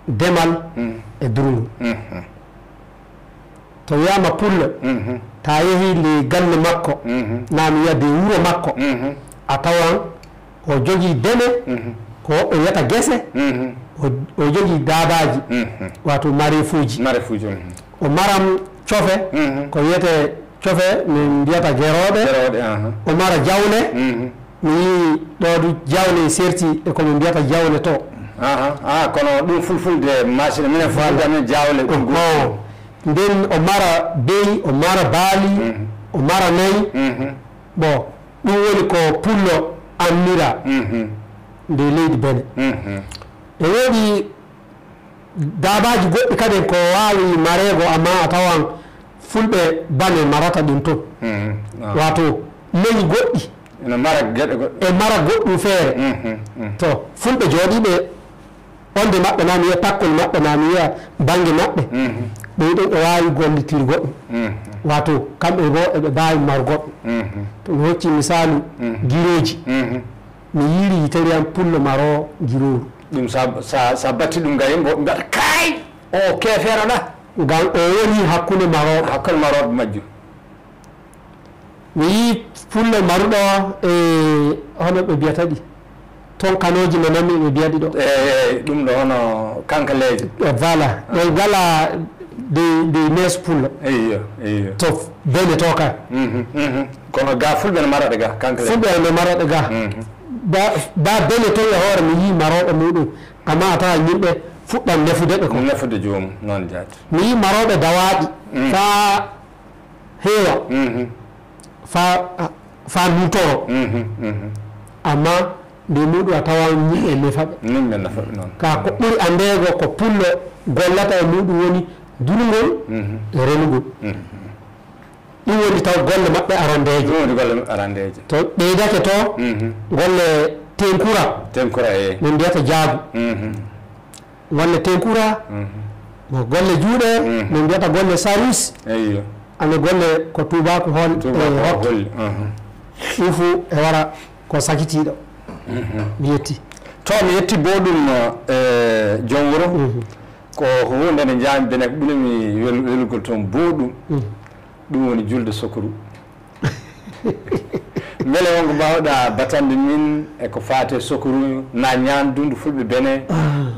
demal, mm, e durngol. Mhm. To wiyaama pullo, mhm, ta yehi nde galle makko, mhm, na mi wiya nde wuro makko, mhm, a tawan o jogii deme, mhm, ko woɓɓe wiyata gese, mhm, o, o jogii daabaaji, mhm, wato mareefuuji. Mareefuuji, mhm. O maran cofe, mhm, ko wiyetee cofe, min mbiyata gerooɗe. Gerooɗe, aha. O mara jawle. Mhm. Mi yii ɗo du jawle serti e ko min mbiyata jawle to. Aha, ah, kono ɗum fulfulde machine, minen fulfulde amen jawle ɗum. Oh, nden o mara beyi, o mara baali, mhm, o mara nayi. Mhm. Bon, ɗum woni ko pullo annira, mhm, nde leydi Benin. Mhm. E woodi daabaaji goɗɗi kadi ko waawi mareego, amma a tawan fulɓe Benin marata ɗum toon. Mhm. Ah. Wato, leñi goɗɗi. Ina mara geɗe goɗɗe. E mara goɗɗum feere. Mhm, mhm. To, fulɓe jooɗiiɓe wonde maɓɓe, na mi wiya takkol maɓɓe, na mi wiya bannge maɓɓe. Mhm. Ɓe ɗon ɓe waawi gollitirgo ɗum. Mhm. Wato, kamɓe boo eɓe mbaawi margo ɗum. Mhm. To mi hocci misaalu, mhm, girooji. Mhm. Mi yiiri yitere am pullo maro girooru. Ɗum sa, sa, sa batti ɗum gay, mbo, mbaɗa kay! O keefeero na? Ngam o woni hakkunde marooɓe. Hakkunde marooɓe majjum. Mi yii pullo maruɗo, e, hono ɓe mbiyata ɗi. Toon kanooji no nanmi ɓe mbiya ɗi ɗo. E, e, ɗum ɗo hono kankaleeje. E, voilà. Ɗe ngala de, de nees pullo. Eyyo, eyyo. To Benin to ka. Mhm, mhm. Kono ga fulɓe no mara ɗe ga, kankaleeje. Fulɓe no mara ɗe ga. Mhm. Ba, ba Benin to e hoore mi yii marooɓe muɗum. Amma a tawa yimɓe fuɗɗan nefude ɓe ko. Nefude joomum, noon jaati. Mi yii marooɓe dawaaɗi, mm, faa heewa, mhm, faa, faa luutoro. Mhm, mhm. Amma nde muɗum a tawa yimɓe nefa ɓe. Yimɓe nefa ɓe noon. Ka ko ɓuri anndeego ko pullo gollata e muɗum woni durngol, mhm, e renugol. Mhm. Ɗum woni taw golle maɓɓe arandeeje. Ɗum woni golle maɓɓe arandeeje. To ɓeydake to, mhm, golle tenkura. Tenkura, eh. Min mbiyata jaabu. Mhm. Golle tenkura, mhm, ko golle juuɗe, mhm, min mbiyata golle sarus. Eyyo. Ane golle ko tuubaaku hol-, tuubaaku e hokki. Holli. Mhm. Ɗum fuu e wara ko sakitiiɗo. Mhm. Mi yetti. To mi yetti boo ɗum, eh, joom wuro. Mhm. Ko huunde nde njaami Benin ko ɓurimi wel-, welugol toon boo ɗum. Mhm. Ɗum woni julde sokuru. Mbele wonko mbaawɗa batande min e ko faati e sokuru, na ñaandu ndu Fulɓe Bene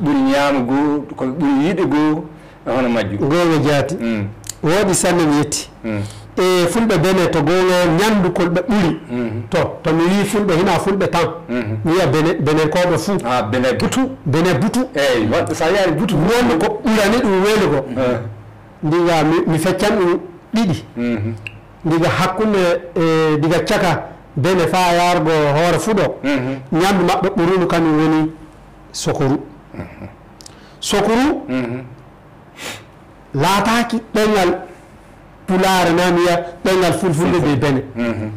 ɓuri ñaamugo, ko ɓuri yiɗugo, e hono majjum? Goonga jaati. Mm. Wooɗi sanne, mi yetti. Mm. E Fulɓe Bene, to goonga ñaandu kol ɓe ɓuri. Mhm. To, to mi wii Fulɓe, hina Fulɓe tan. Mhm. Mi wiya Bene, Benenkooɓe fuu. Ah, Bene butu. Bene butu. Eey, wa-, so a yaari butu. Won ko ɓurani ɗum welugo. Eh. Ndiga mi, mi feccan ɗum ɗiɗi. Mhm. Ndiga hakkunde, e, ndiga caka Bene faa yaargo hoore fuɗo. Mhm. Ñaandu maɓɓe ɓurundu kañum woni sokoru. Mhm. Sokoru Mhm. laataaki ɗemngal Pulaar, na mi wiya ɗemngal Fulfulde be Bene. Mhm.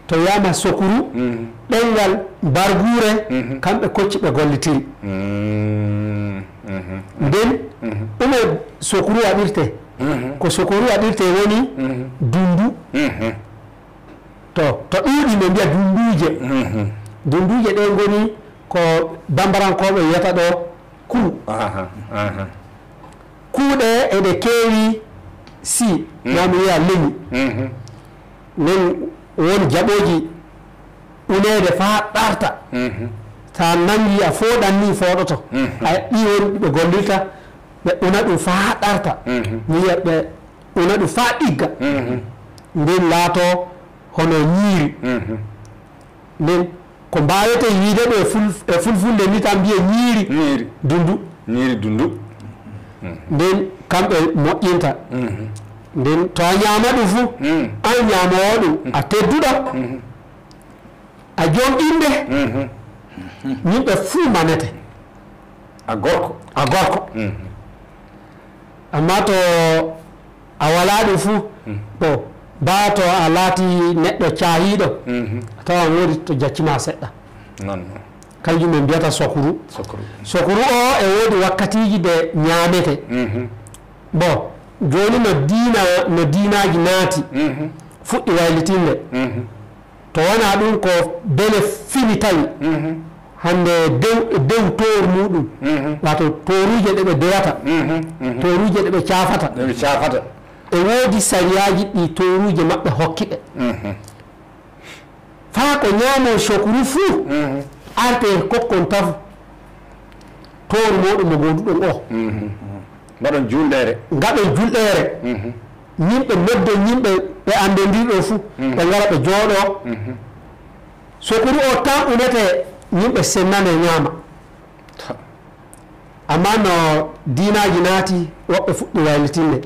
To wiyaama sokuru, Mhm. ɗemngal Barguure, Mhm. kamɓe kocci ɓe gollitiri. Mm, mhm. Nden, Mhm. ɗume sokuru waɗirte? Mhm. Ko sokuru waɗirte woni Mhm. dundu. Mhm. To, to ɗuuɗi ɓe mbiya dunduuje. Mhm. Dunduuje ɗe ngoni ko Bambarankooɓe wiyata ɗo kuu. Aha, aha. Kuuɗe eɗe keewi si, Mm. na mi wiya leñi. Mhm. Nden won jaɓooji uneede faa ɗarta. Mhm. So a nanngi a fooɗan ni fooɗoto. Mhm. A ɗi woni ɓe gollirta, ɓe una ɗum faa ɗarta. Mhm. Mi wiya ɓe una ɗum faa ɗigga. Mhm. Nden laatoo hono ñiiri. Mhm. Nden ko mbaaweten yiide ɗo e ful-, e fulfulde ni tan mbiye ñiiri. Ñiiri. Dundu. Ñiiri dundu. Mhm. Nden kamɓe moƴƴinta. Mhm. Nden to a ñaama ɗum fu, Mm. an ñaamoowo ɗum, a tedduɗo, Mhm. a jom innde, Mhm. yimɓe fuu manete. A gorko. A gorko. Mhm. Amma to a walaa ɗum fuu, Mm. bon, baa to a laati neɗɗo caahiiɗo, Mhm. a tawan woodi to jacci ma seɗɗa. Non, non. Kanjum ɓe mbiyata sokuru. Sokuru. Sokuru o e woodi wakkatiiji ɗe ñaamete. Mhm. Bon, jooni no diina, no diinaaji naati, Mhm. fuɗɗi waylitinde. Mhm. To wonaa ɗum ko Bene fini tawi. Mhm. Hannde dew, dew tooru muɗum. Mhm. Waato tooruuje ɗe ɓe dewata. Mhm, mhm. Tooruuje ɗe ɓe caafata. Ɗe ɓe caafata. E woodi sariyaaji ɗi tooruuje maɓɓe hokki ɓe. Mhm. Faa ko ñaamoo sokuru fuu, Mhm. arte kokkon tafu tooru mooɗon mo gooduɗon o. Mhm. Mbaɗon juulɗeere. Ngaɗon juulɗeere. Mhm. Yimɓe noddon, yimɓe ɓe anndondirɗon fuu, Mhm. ɓe ngara ɓe jooɗoo. Mhm. Sokuru o tan unete, yimɓe sennane ñaama. Amma no diinaaji naati, woɓɓe fuɗɗi waylitinde.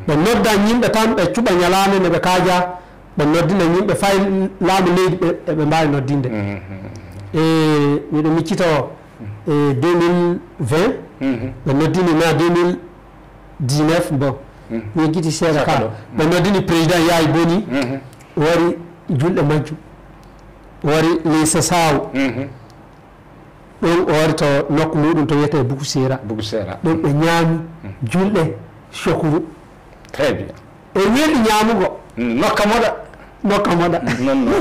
Ɓe noddan yimɓe tan, ɓe cuɓa ñalaande nde ɓe kaaja, ɓe noddina yimɓe fay laamu leydi ɓe, eɓe mbaawi noddinde. Mhm. E, miɗo miccito, e deux mille vingt, Mhm. ɓe noddini na deux mille dix-neuf, bon, Mhm. mi yeggiti seeɗa ka. Sakko ɗo. Ɓe noddini président Yaay Boni, Mhm. wari julɗe majjum, wari lycée Saw. Mhm. Ɗum o wari to nokku muɗum to wiyetee Buku Seera. Buku Seera. Ɗum ɓe ñaami Mm. julɗe cokuru. Très bien. E weli ñaamugo. Mm, nokka moɗa. Nokka moɗa. Non, non.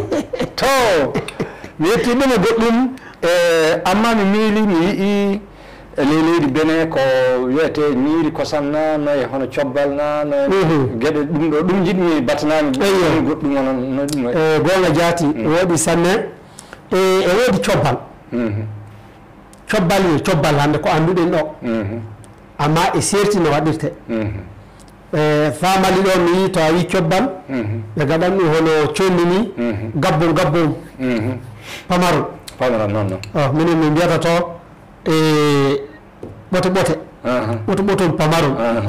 To, mi yettii ɗum e goɗɗum, eh, amma mi miili, mi yi'i e ley leydi Bene ko wiyetee ñiiri kosam na, no e hono cobbal na, no e Mhm. geɗe ɗum ɗo, ɗum njiɗmi batanaami Eyyo. Goɗɗum wona no ɗum wayi. Eh, goonga jaati, Mm. wooɗi sanne. E, e woodi cobbal. Mhm. Cobbal yo cobbal hannde ko annduɗen ɗo. Mhm. Amma e seerti no waɗirte. Mhm. E, faa Mali ɗo mi yii to a wii cobbal, Mhm. ɓe ngaɗan ɗum hono conndi ni, Mhm. gabbon gabbon, Mhm. pamaron. Pamaron, non, non. Oh, minen min mbiyata to, e, ɓote ɓote. Aha. Ɓote ɓoton pamaron. Aha.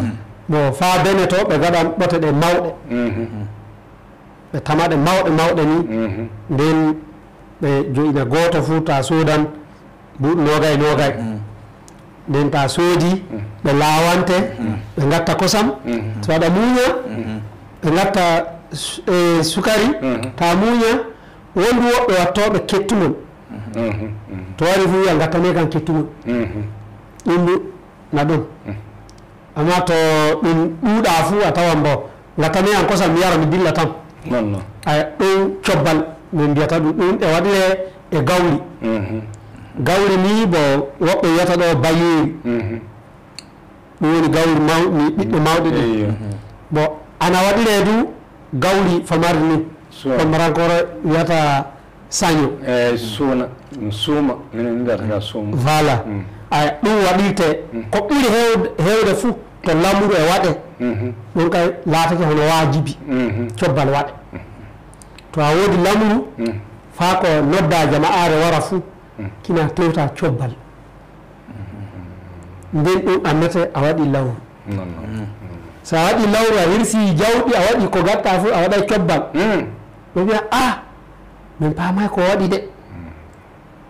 Bon, faa Bene to ɓe ngaɗan ɓote ɗe mawɗe. Mhm. Ɓe tama ɗe mawɗe mawɗe ni, Mhm. nden ɓe jo'ina gooto fuu ta soodan buuɗu noogay noogay. Mm. Nden ta soodi, Mm. ɓe laawante, Mm. ɓe ngatta kosam, Mm. so waɗa muuña, Mm. ɓe ngatta su-, e, sukari, Mm. ta muuña, wondu woɓɓe wattooɓe kettungol. Mm. Mm. To wari fuu wiya ngattane kan kettungol. Mm. Ɗum du na ɗon. Mm. Amma to ɗum ɗuuɗaa fuu, a tawan mbo, ngattane an kosam mi yara mi dilla tan. Non, non. Aya, ɗum cobbal min mbiyata ɗum, ɗum e waɗire e gawri. Mhm. Gawri ni bo woɓɓe wiyata ɗo bayeeri. Mhm. Ɗum woni gawri maw-, mi ɓiɓɓe mawɗe ɗin. Eyyo. Bo ana waɗire du gawri famari ni. Suuna. Bambarankoro wiyata saño. Eeyi, suuna. Suuma. Minen mbiyata ka suuma. Voilà. Aya, ɗum waɗirte ko ɓuri heewde, heewde fuu to lamuru e waɗe. Ɗum kay laatake hono waajibi. Cobbal waɗe. To a woodi lamuru, faa ko nodda jama'aare wara fuu, kina tewta cobbal. Nden ɗum annete a waɗi lawru. Non, non. So a waɗi lawru, a hirsi jawɗi, a waɗi ko gatta fof, a waɗay cobbal. Ɓe mbiya, "Ah, min paamay ko waɗi de."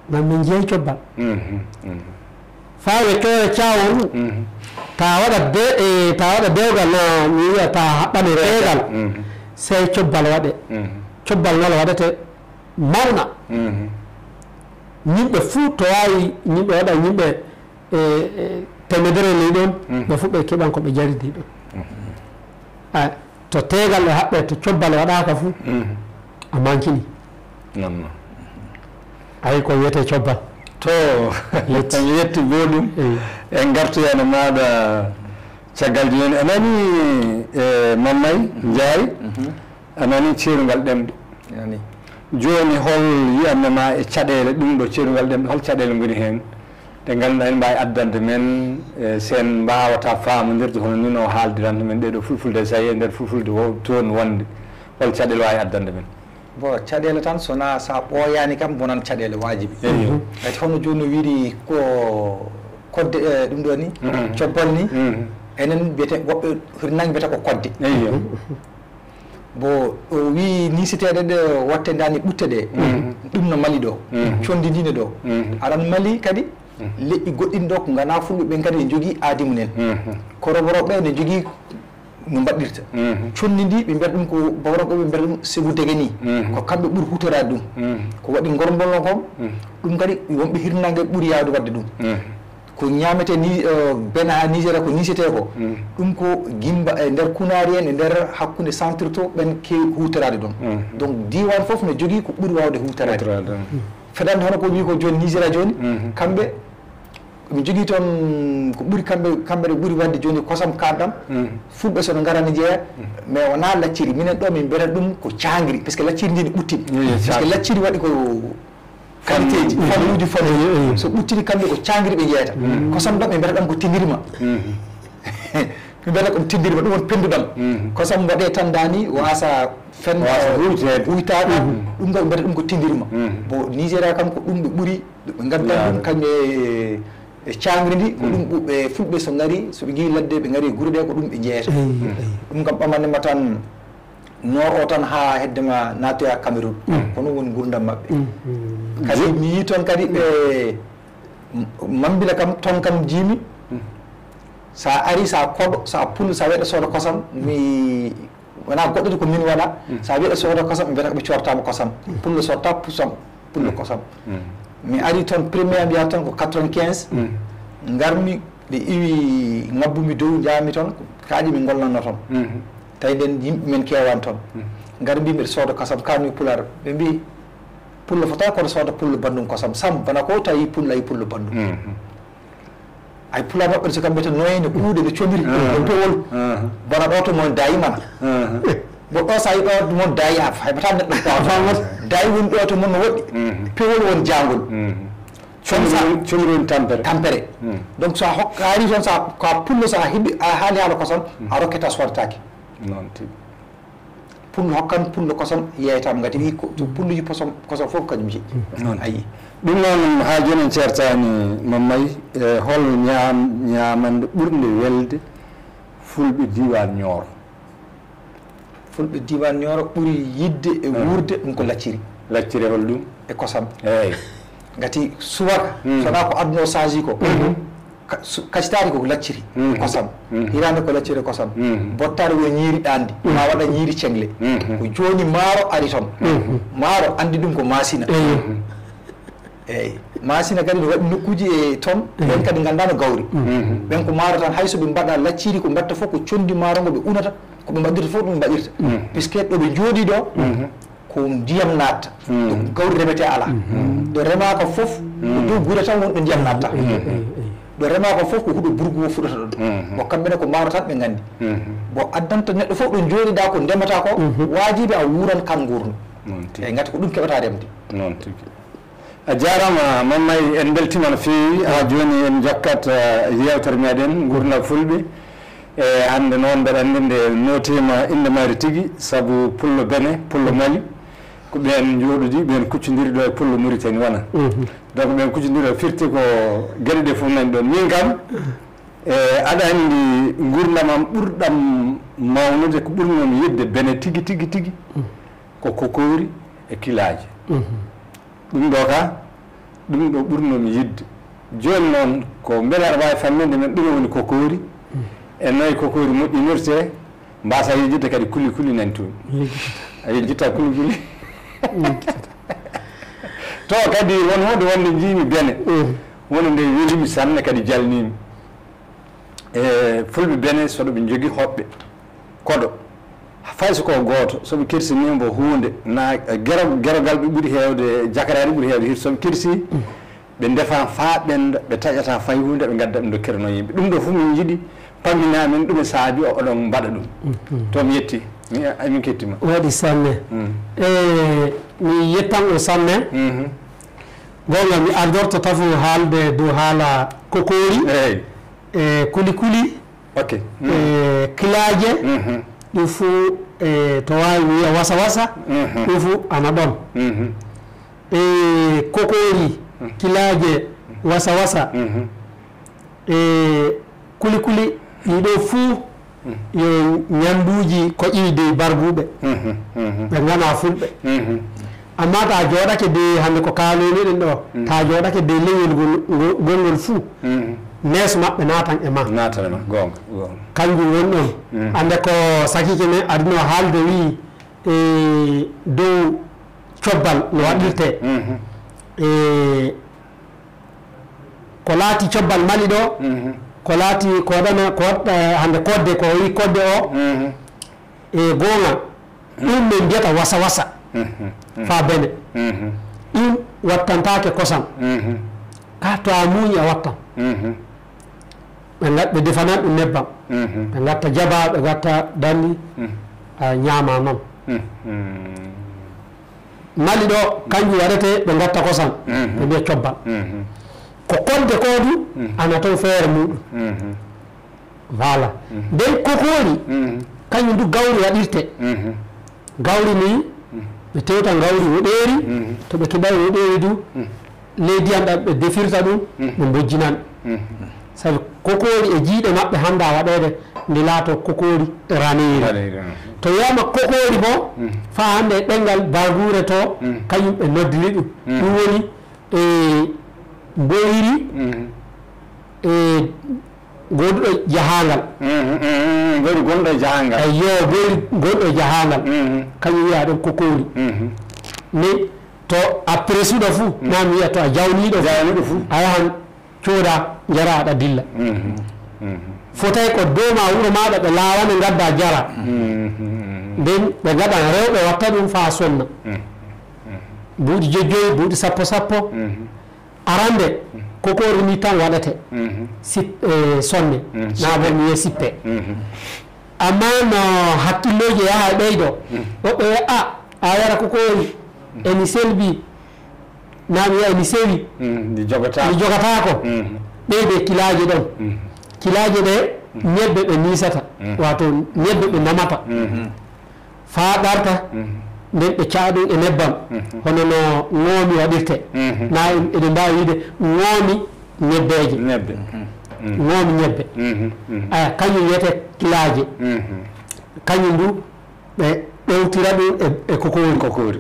Ngam min jeyi cobbal. Faa ɓe kewa caawol, ta waɗa be-, e, ta waɗa dewgal, na mi wiya ta haɓɓani teegal, sey cobbal waɗe. Cobbal ngal waɗete mawna. Yimɓe fuu to waawi, yimɓe waɗa, yimɓe, e, e, temedere ley ɗon, ɓe fuu ɓe keɓan ko ɓe jaridi ɗon. A, to teegal e haɓɓe, to cobbal waɗaaka fuu, a mankini. Non, non. Ayi ko wiyetee cobbal. To, yetti. Mi yetti booɗum. Eyi. En ngartoyani maaɗa caggal jooni. A nani, e, Mammay Njaay? A nani ceerungal ɗemɗe. Nani. Jooni, hol yi'annde ma e caɗeele ɗum ɗo ceerungal ɗemɗe, hol caɗeele ngoni heen? Ɗe ngannduɗaa ene mbaawi addande men, e, so en mbaawata faamondirde hono nii no haaldiranta men ɗee ɗoo fulfulde, so tawii e nder fulfulde wo-, toon wonde, hol caɗeele waawi addande men? Bon, caɗeele tan, so wonaa so a ɓooyaani kam, bonan caɗeele waajibi. Eyo. Ngati hono jooni no wiiri ko kodde, e, ɗum ɗoo ni, cobbal ni, enen mbiyete, woɓɓe hirnaange mbiyata ko kodde. Eyo. Bon, o wii niiseteeɗe ɗe watte ndaani ɓutte ɗe, ɗum no Mali ɗo, conndi ndi ne ɗo. Aran Mali kadi, leƴƴi goɗɗin ɗo ko nganaa fulɓe ɓen kadi ne njogii aadi mum en. Koroboroɓe ne njogii no mbaɗirta. Conndi ndi ɓe mbiyata ɗum ko, Bawrankoɓe ɓe mbiyata ɗum segu dege ni. Ko kamɓe ɓuri huutoraade ɗum. Ko waɗi ngormbolon kon, ɗum kadi wonɓe hirnaange ɓuri yaawde waɗde ɗum. Ko ñaametee ni, eh, Bena haa Nigeria ko niisetee ko, ɗum ko gimba e nder kunaari en, e nder hakkunde centre to, ɓen keewi ko huutoraade ɗon. Donc, diiwaan fof no jogii ko ɓuri waawde huutoraade. Huutoraade. Fedande hono ko wii ko jooni Nigeria jooni, kamɓe, ɓe jogii toon ko ɓuri kamɓe, kamɓe ɓe ɓuri waɗde jooni kosam kaaɗɗam. Fulɓe so ɓe ngarani njeeya, mais wonaa lacciri. Minen ɗo min mbiyata ɗum ko caangri, parce que lacciri ndi ne ɓuttini. Parce que lacciri waɗi ko qualité ji, fannuuji, fannuuji. So ɓuttini kamɓe ko caangri ɓe njeyata. Kosam ɗam ɓe mbiyata ɗam ko tindirma. Ɓe mbiyata ɗum tindirma, ɗum woni pennduɗam. Kosam waɗee tan ndaani, waasa fen-, waasa huyteede. Huytaaka, ɗum ɗo ɓe mbiyata ɗum ko tindirma. Bon, Nigeria kam ko ɗum ɓe ɓuri, ɓe ngannduɗaa ɗum, kañum e, e caangri ndi, ko ɗum ɓe fulɓe so ngari, so ɓe ngiwi ladde, ɓe ngari e gure ɗe, ko ɗum ɓe njeyata. Ɗum kam ɓamani ma tan, Noor o tan haa hedde ma naatoya Cameroun. Ko noon woni nguurndam maɓɓe. Kadi mi yii toon kadi ɓe m-, Mambila kam, toon kam njiimi. So a arii, so a koɗo, so a pullo, so a weɗa sooda kosam, mi, wonaa goɗɗo de ko min waɗa. So a weɗa sooda kosam, ɓe mbiyata ko ɓe coortaama kosam. Pullo sootta kosam, pullo kosam. Mi arii toon premier am yaha toon ko quatre-vingt-quinze. Ngarmi, ɓe iwi, ngabbumi dow, njaami toon, kaaƴe min ngollanno toon. Tawi nden yimɓe men keewaani toon. Ngara mbii mbeɗa sooda kosam, kaanmi Pulaar. Ɓe mbii, pullo fota kono sooda pullo banndum kosam. Sam bana ko tawi pullo, ay pullo banndum. Ay Pulaar maɓɓe so kamɓe tan noye no kuuɗe no comiri, no pewol. Bana ɗo to mon daayi mana. Bo ɗo so a yi ɗo mon daayi a heɓata neɗɗo ko a faamata. Daayi woni ɗo to mon no woɗɗi. Pewol woni jaangol. Comme ça, comri woni tampere. Tampere. Donc so a hok-, a ari toon, so a, ko a pullo, so a heɓi, a haali haala kosam, a rokkete, a soodataake. Noon tigi. Pullo hokkan pullo kosam, yeeyataama ngati wi ko, to pulluji kosam, kosam fof kañum jeyi. Noon. Ayi. Ɗum noon, haa jooni en ceertaani, Mammay, e hol ñaam-, ñaamande ɓurnde welde fulɓe diiwaan Ñooro? Fulɓe diiwaan Ñooro ɓuri yiɗde e wuurde ɗum ko lacciri. Lacciri hol ɗum? E kosam. Eey. Ngati subaka, so wonaa ko aduna o saaji ko, ka-, su-, kacitaari ko lacciri, kosam. Hiraande ko lacciri, kosam. Bottaari woni ñiiri ɗaanndi, ma waɗa ñiiri ceŋle. Ko jooni maaro ari toon. Maaro anndi ɗum ko maasina. Eey. Maasina kadi no waɗi nokkuuji e toon, ɓen kadi nganndaa no gawri. Ɓen ko maaro tan, hay so ɓe mbaɗa lacciri ko mbaɗta fof ko conndi maaro ngo ɓe unata, ko ɓe mbaɗirta fof ɗum ɓe mbaɗirta. Puisque ɗo ɓe njooɗii ɗo, ko ndiyam naatta. Ɗo gawri remetee alaa. Ɗo remaaka fof, ko dow gure tan woni ɗo ndiyam naatta. Ɗo remaa kon fof ko huɗo burgu o fuɗata ɗon. Mhm. Bon, kamɓe ne ko maaro tan ɓe nganndi. Mhm. Bon, addanta neɗɗo fof ɗo jooɗiɗaa ko ndemataa ko, mhm, waajibi a wuuran kan nguurndam. Noon tigi. Eyi, ngati ko ɗum keɓataa remde. Noon tigi. A jaaraama, Mammay, en mbeltiima no feewi. Haa jooni en njokkat, eh, yeewtere meɗen, nguurndam fulɓe. E hannde noon, mbeɗa anndi nde nootiima innde mayre tigi, sabu Pullo Bene, Pullo Mali, ko ɓeen njooɗodii, ɓeen kuccondiri ɗo e Pullo Muritani wona. Mhm. Donc, ɓeen kuccondiri o firti ko geɗe ɗe fof nani ɗoon. Min kam, e, aɗa anndi nguurndam am ɓurɗam mawnude, ko ɓurnoo mi yiɗde Bene tigi, tigi, tigi, mhm, ko kokoori e kilaaje. Mhm. Ɗum ɗo ka, ɗum ɗo ɓurnoo mi yiɗde. Jooni noon, ko mbele aɗa waawi famminde min ɗume woni kokoori? Mm. E noye kokoori moƴƴinirtee? Mbaasaa yejjitde kadi kuli kuli nan toon. Yejjitata. A yejjittaa kuli kuli? Yejjitata. To kadi won huunde wonde njiimi Bene. Mm. Wonde nde welimi sanne kadi jalniimi. E fulɓe Bene, so ɓe njogii hoɓɓe koɗo, fay so ko gooto, so ɓe kersini mbo huunde, na gero-, gerogal ɓe ɓuri heewde, jakaraari ɓuri heewde hirde, so ɓe kersi, ɓe ndefa faa ɓennda, ɓe taƴata fay huunde, ɓe ngadda ɓe ndokkira noon yimɓe. Ɗum ɗo fof min njiɗi, pamminaa min ɗum e saabi o, oɗon mbaɗa ɗum. Mhm. To mi yetti, mi, a, min kettima. Waɗi sanne. Mm. E, mi yettan o sanne. Mhm. Goonga, mi ardorto tafo haalde dow haala kokoori. Eey. E kuli kuli, ok, mm, e kilaaje, mhm, ɗum fof, e to waawi wiya wasa wasa, mhm, ɗum fof ana ɗoon. Mhm. E kokoori, mm, kilaaje, wasa wasa, mhm, e kuli kuli, ɗii ɗoo fof, mm, yo ñannduuji koƴiiɗi barguuɓe. Mhm, mhm. Ɓe nganaa fulɓe. Mhm. Amma ta jooɗake de hannde ko kaaloniɗen ɗo, mm, ta jooɗake de leñol ngol, ngol, ngol, ngol fuu, mm, nees maɓɓe naatan e ma. Naatan e ma, goonga, goonga. Kanjum woni ɗon. Mm. Hannde ko sakiike men adino haalde wi, e, dow cobbal no waɗirte. Mhm. E, ko laati cobbal Mali ɗo, mhm, ko laati ko waɗana, ko waɗ-, eh, hannde kodde, ko wi kodde o, mhm, e goonga, ɗum min mbiyata wasa wasa, mhm, mhm, faa Bene. Mhm. Ɗum wattantaake kosam. Mhm. Ka to a muuñi a wattan. Mhm. Ɓe ngat-, ɓe defanan ɗum nebbam. Mhm. Ɓe ngatta jaba, ɓe ngatta danni, mhm, a ñaama noon. Mhm. Mali ɗo, kanjum waɗete, ɓe ngatta kosam, mhm, ɓe mbiya cobbal. Mhm. Ko kodde ko du, mhm, ana toon feere muɗum. Mhm. Voilà. Mhm. Nden kokoori, mhm, kañum du gawri waɗirte. Mhm. Gawri ni, mhm, ɓe tewta gawri woɗeeri, mhm, to ɓe keɓay woɗeeri du, mhm, ley ndiyam ɗam ɓe defirta ɗum, mhm, ɓe mbojjinan. Mhm. Sabi kokoori e jiiɗe maɓɓe hannda waɗeede, ndi laato kokoori raneeri. Raneeri, mhm. To wiyaama kokoori bo, mhm, faa hannde e ɗemngal Barguure to, mhm, kañum ɓe noddiri ɗum. Mhm. Ɗum woni, e, mboyri, mhm, e, gooduɗo jahaangal. Mhm, mhm, mhm. Mboyri gonɗo e jahaangal. Eyyo, mboyri gonɗo e jahaangal. Mhm. Kañum wiyaa ɗum kokoori. Mhm. Ni to a presuɗo fu, mhm, na mi wiya to a jawniiɗo fu, jawniiɗo fu, a yahan cooda, njara aɗa dilla. Mhm. Mhm. Fotay ko dow ma wuro maaɗa ɓe laawane ngadda jara. Mhm. Nden ɓe ngaɗan rewɓe watta ɗum faa sonna. Mhm. Buuɗi joyi joyi, buuɗi sappo sappo. Mhm. Arande, mhm, kokoori ni tan waɗete. Mhm. Sip-, eh, sonne. Mhm. Naa bo mi wiya sippe. Mhm. Amma no hakkillooji yaha e ɓeydo, mhm, woɓɓe wiya, "A, a yara kokoori, mhm, emi selbi." Naa mi wiya emi sewi. Mm, ndi jogataa. Ndi jogataako. Mm. Ɓeyde kilaaje ɗon. Mm. Kilaaje ɗe, mm, ñebbe ɓe niisata. Mm. Waato ñebbe ɓe namata. Mm. Faa ɗarta, mm, nden ɓe ca'a ɗum e nebbam. Mm. Hono no ŋoomi waɗirte. Mm. Naa en, eɗen mbaawi wiide ŋoomi ñebbeeje. Ñebbe. Mm. Ŋoomi ñebbe. Mm. Mm. Aya, kañum wiyetee kilaaje. Mm. Kañum du, ɓe ɗowtira ɗum e, e kokoori. Kokoori.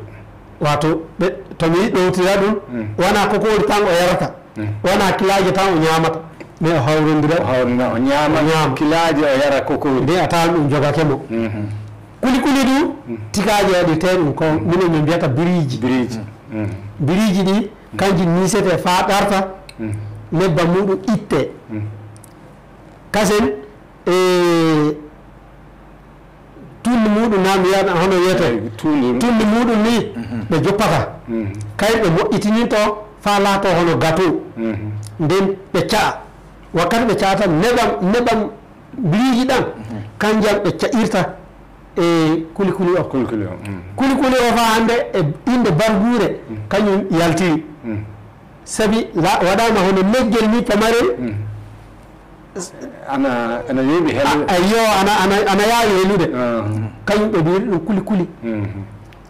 Waato, ɓe, to mi ɗowtira ɗum, mm, wonaa kokoori tan o yarata, mm, wonaa kilaaje tan o ñaamata. Ɓe o hawrondira. O hawrondira, o ñaama, o ñaama, kilaaje, o yara kokoori. Nde a tawan ɗum jogake mo. Mhm. Kuli kuli du, mm, tikaaje waɗirtee ɗum ko, mm, minen min mbiyata biriiji. Biriiji. Mm. Biriiji ɗi, mm, kanji niisetee faa ɗarta, mm, nebbam muuɗum ittee. Mm. Kasen, e, tuundi muuɗum na mi wiya hono wiyetee. Eyi, tuundi. Tuundi muuɗum ni, mhm, ɓe joppata. Mhm. Kay ɓe moƴƴitininto faa laato hono gato. Mhm. Nden ɓe ca'a. Wakkati ɓe caata neɓam neɓam biriiji ɗan, kanjam ɓe ca'irta e kulikuli o. Kulikuli o. Kulikuli o faa hannde e innde barguure, kañum yaltiri. Sabi waɗaama hono leggel ni pamarel. Ana ana yeeɓi helu. Ayyo, ana ana ana yaawi helude. Kañum ɓe mbiyiri ɗum kuli kuli.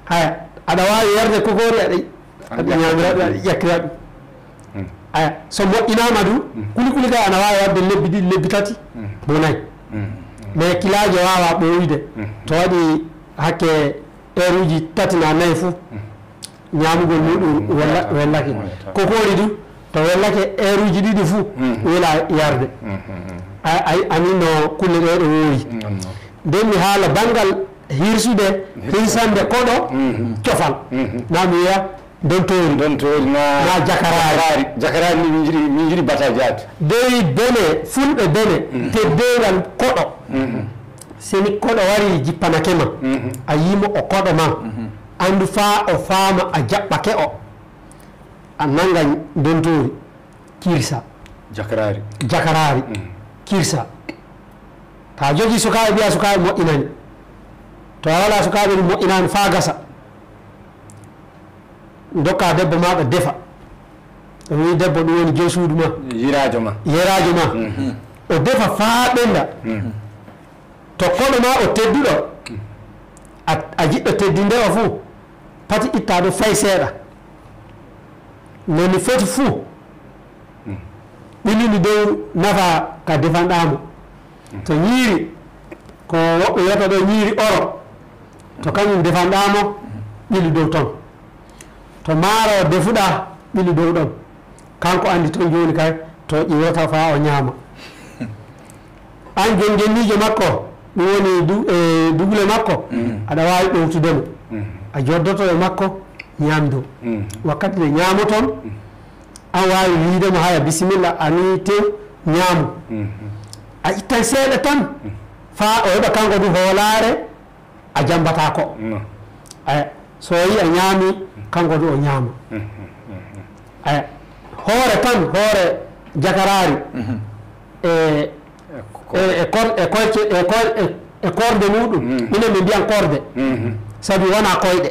Haya, aɗa waawi yarde kokoori, aɗa aɗa ñaamira ɗum, aɗa ƴakkira ɗum. Aya, so moƴƴinaama du, kuli kuli kay ana waawi waɗde lebbi ɗiɗi, lebbi tati, bonay. Mais kilaaje waawaa ɓooyude. To waɗi hakke eeruuji tati naa nayi fof, ñaamugol muɗum wella wellake. Kokoori du, to wellake eeruuji ɗiɗi fof, wela yarde. Ay ay, amin no kulle ɗee ɗo woori. Nden mi haala banngal hirsude, hirsande koɗo, cofal. Naa mi wiya dontoori. Dontoori naa naa jakaraari. Jakaraari. Jakaraari ni min njiɗi min njiɗi bata jaati. Dey bene, fulɓe bene, teddeengal koɗo. Si ni koɗo warii jippanake ma, a yii mo o koɗo ma, anndu faa o faama a jaɓɓake o, a nannga ndontoori, kirsa. Jakaraari. Jakaraari, kirsa. Taa jogii sukaaɓe, mbiyaa sukaaɓe moƴƴinani. To a walaa sukaaɓe, ɗum moƴƴinaani faa gasa. Ndokkaa debbo maaɗa defa. O wii debbo ɗum woni jom suudu ma. Yiraajo ma. Yiraajo ma. O defa faa ɓennda. To koɗo maa o tedduɗo, a, a jiɗɗo teddinde o fuu, pati ittaa ɗum fay seeɗa. No ni foti fuu, ɓilini dow nafa ka defanɗaa mo. To ñiiri, ko woɓɓe wiyata ɗo ñiiri oro, to kañum defanɗaa mo, ɓilu dow ton. To maaro defuɗaa, ɓilu dow ɗon. Kanko anndi toon jooni kay to ƴiwrata faa o ñaama. Aan jonjenniijo makko, ɗum woni du- e dugule makko, aɗa waawi ɗowtude mo. A joddoto e makko, ñaamdoo. Wakkati nde ñaamoton, aan waawi wiyde mo haya bisimilla, a nii tew, ñaamu. A ittan seeɗa tan faa o heɓa kanko du hoolaare. A jambataa ko. Aya, so o yii a ñaami, kanko du o ñaama. Aya, hoore tan, hoore jakaraari e e e kor e koyce e koy e e korde muɗum, minen min mbiyan korde. Sabi wona koyɗe.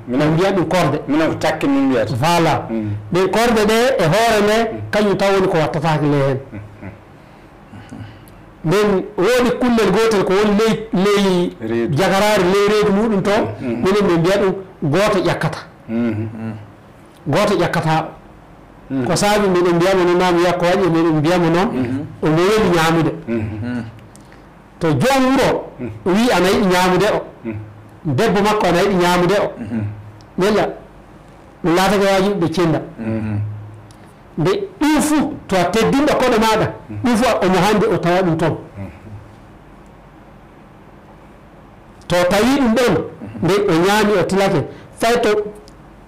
Min mbiyan ɗum korde. Minen ko takke min mbiyata. Voilà. Ɗen korde ɗe e hoore nde, kañum taw woni ko wattataake ley heen. Nden woodi kullel gootel ko woni ley ley jakaraari, ley reedu muɗum to, minen min mbiya ɗum gooto ƴakkata. Gooto ƴakkata. Ko saabi miɗen mbiya mo noon, maa mi wiya ko waɗi miɗen mbiya mo noon, omo weli ñaamude. To joom wuro wii ana yiɗi ñaamude o, debbo makko ana yiɗi ñaamude o, nella ɗum laatake waajibi ɓe cenda. Nde ɗum fuu to a teddinɗo koɗo maaɗa, ɗum fuu omo hannde o tawa ɗum toon. To tawi ɗum ɗoon, nde o ñaami o tilake, fay to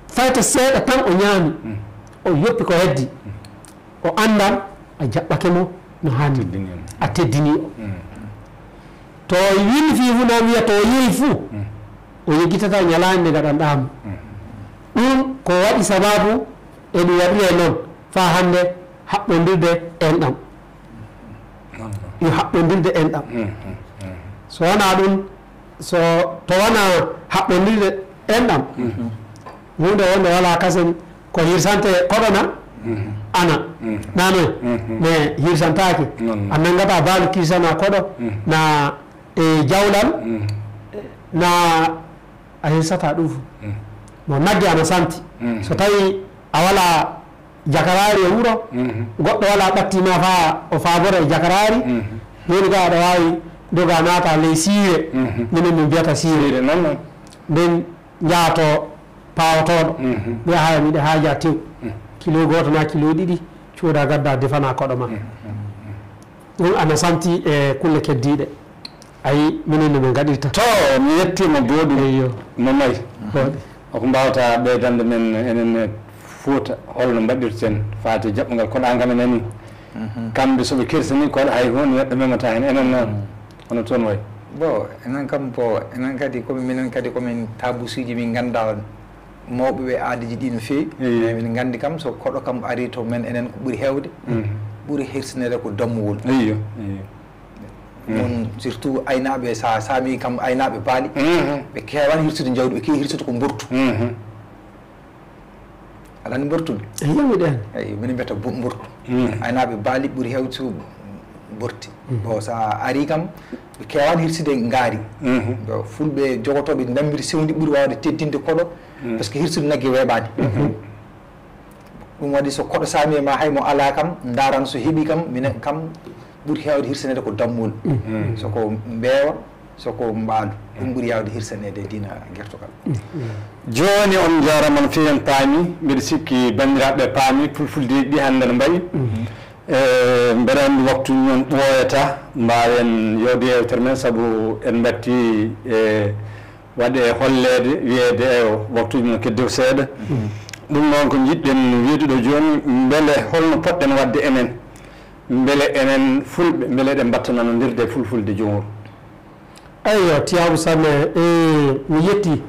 fay to seeɗa tan o ñaami, o yoppi ko heddi, o anndan a jaɓɓake mo no haani, a teddinii o. To o wilfii fuu, naa wiya to o yehi fuu, o yeggitataa ñalaande nde ngaɗanɗaa mo. Ɗum ko waɗi sabaabu e ɗum waɗiree noon faa hannde haɓɓondirde enɗam. Yo haɓɓondirde enɗam. So wonaa ɗum, so to wonaa haɓɓondirde enɗam, huunde wonde walaa kasen ko hirsante koɗo na ana. Naa noon? Mais hirsantaake. A nanngataa baalu kirsana koɗo na e jawlal na a hirsataa ɗum fof. Bon, nagge ana santi. So tawi a walaa jakaraari e wuro, goɗɗo walaa ɓatti ma faa o faabora e jakaraari, woni ka aɗa waawi doga naata ley siire, minen min mbiyata siire. Nden njaha to paawotooɗo, mbiya haya miɗa haaja tew, kilo gooto naa kilo ɗiɗi, cooda gadda defana koɗo ma. Ɗum ana santi e kulle keddiiɗe. Ayi, minen no min ngaɗirta. To, mi yettiima gooɗi. Eyyo. Mamay. Gooɗi. Ko mbaawta ɓeydande men enen e Fuuta, holno mbaɗirten faati jaɓɓungal koɗaangal nani? Kamɓe so ɓe kirsanii koɗo hay huunde neɗɗo memataa heen, enen noon hono toon wayi? Bon, enen kam ko enen kadi komi minen kadi komin taabusiiji min nganndaa mawɓe ɓe aadiiji ɗi no feewi. Eyi. Eyi, min nganndi kam so koɗo kam arii to men enen ko ɓuri heewde. Mm. ɓuri hirsineede ko dammuwol. Eyyo, eyyo. Mon surtout aynaaɓe, sa saami kam aynaaɓe baali, ɓe keewaani hirsude jawdi, ɓe keewi hirsude ko mbortu. Aɗa anndi mbortu? Eyi, mi ɗen. Eyi, minen mbiyata bo-, mbortu. Aynaaɓe baali ɓuri heewde so mborti. Bon, so a arii kam, ɓe keewaani hirsude ngaari. Bon, fulɓe jogotooɓe ndammbiri sewndi ɓuri waawde teddinde koɗo, par ce que hirsude nagge weeɓaani. Ɗum waɗi so koɗo saami e ma, hay mo alaa kam, ndaaran so heɓi kam, minen kam ɓuri heewde hirsaneede ko dammuwol. So ko mbeewa, so ko mbaalu, ɗum ɓuri yaawde hirsaneede e diina gertogal. Jooni on njaaraama no feewi, en paami. Mbeɗa sikki banndiraaɓe paami, fulfuldeeji ɗi hannde no mbayi. E, mbeɗa anndi waktu ñon ɓooyata, mbaawen yewde yewtere men, sabu en mbatti e waɗe holleede, wiyeede, eyo, waktuuji men keddiiɗo seeɗa. Ɗum noon ko njiɗɗen wiyde ɗo jooni, mbele holno poɗɗen waɗde enen, mbele enen fulɓe, mbele eɗen mbatta nanondirde e fulfulde jooni? Eyyo, Tiyaabu Sane, e, mi yetti.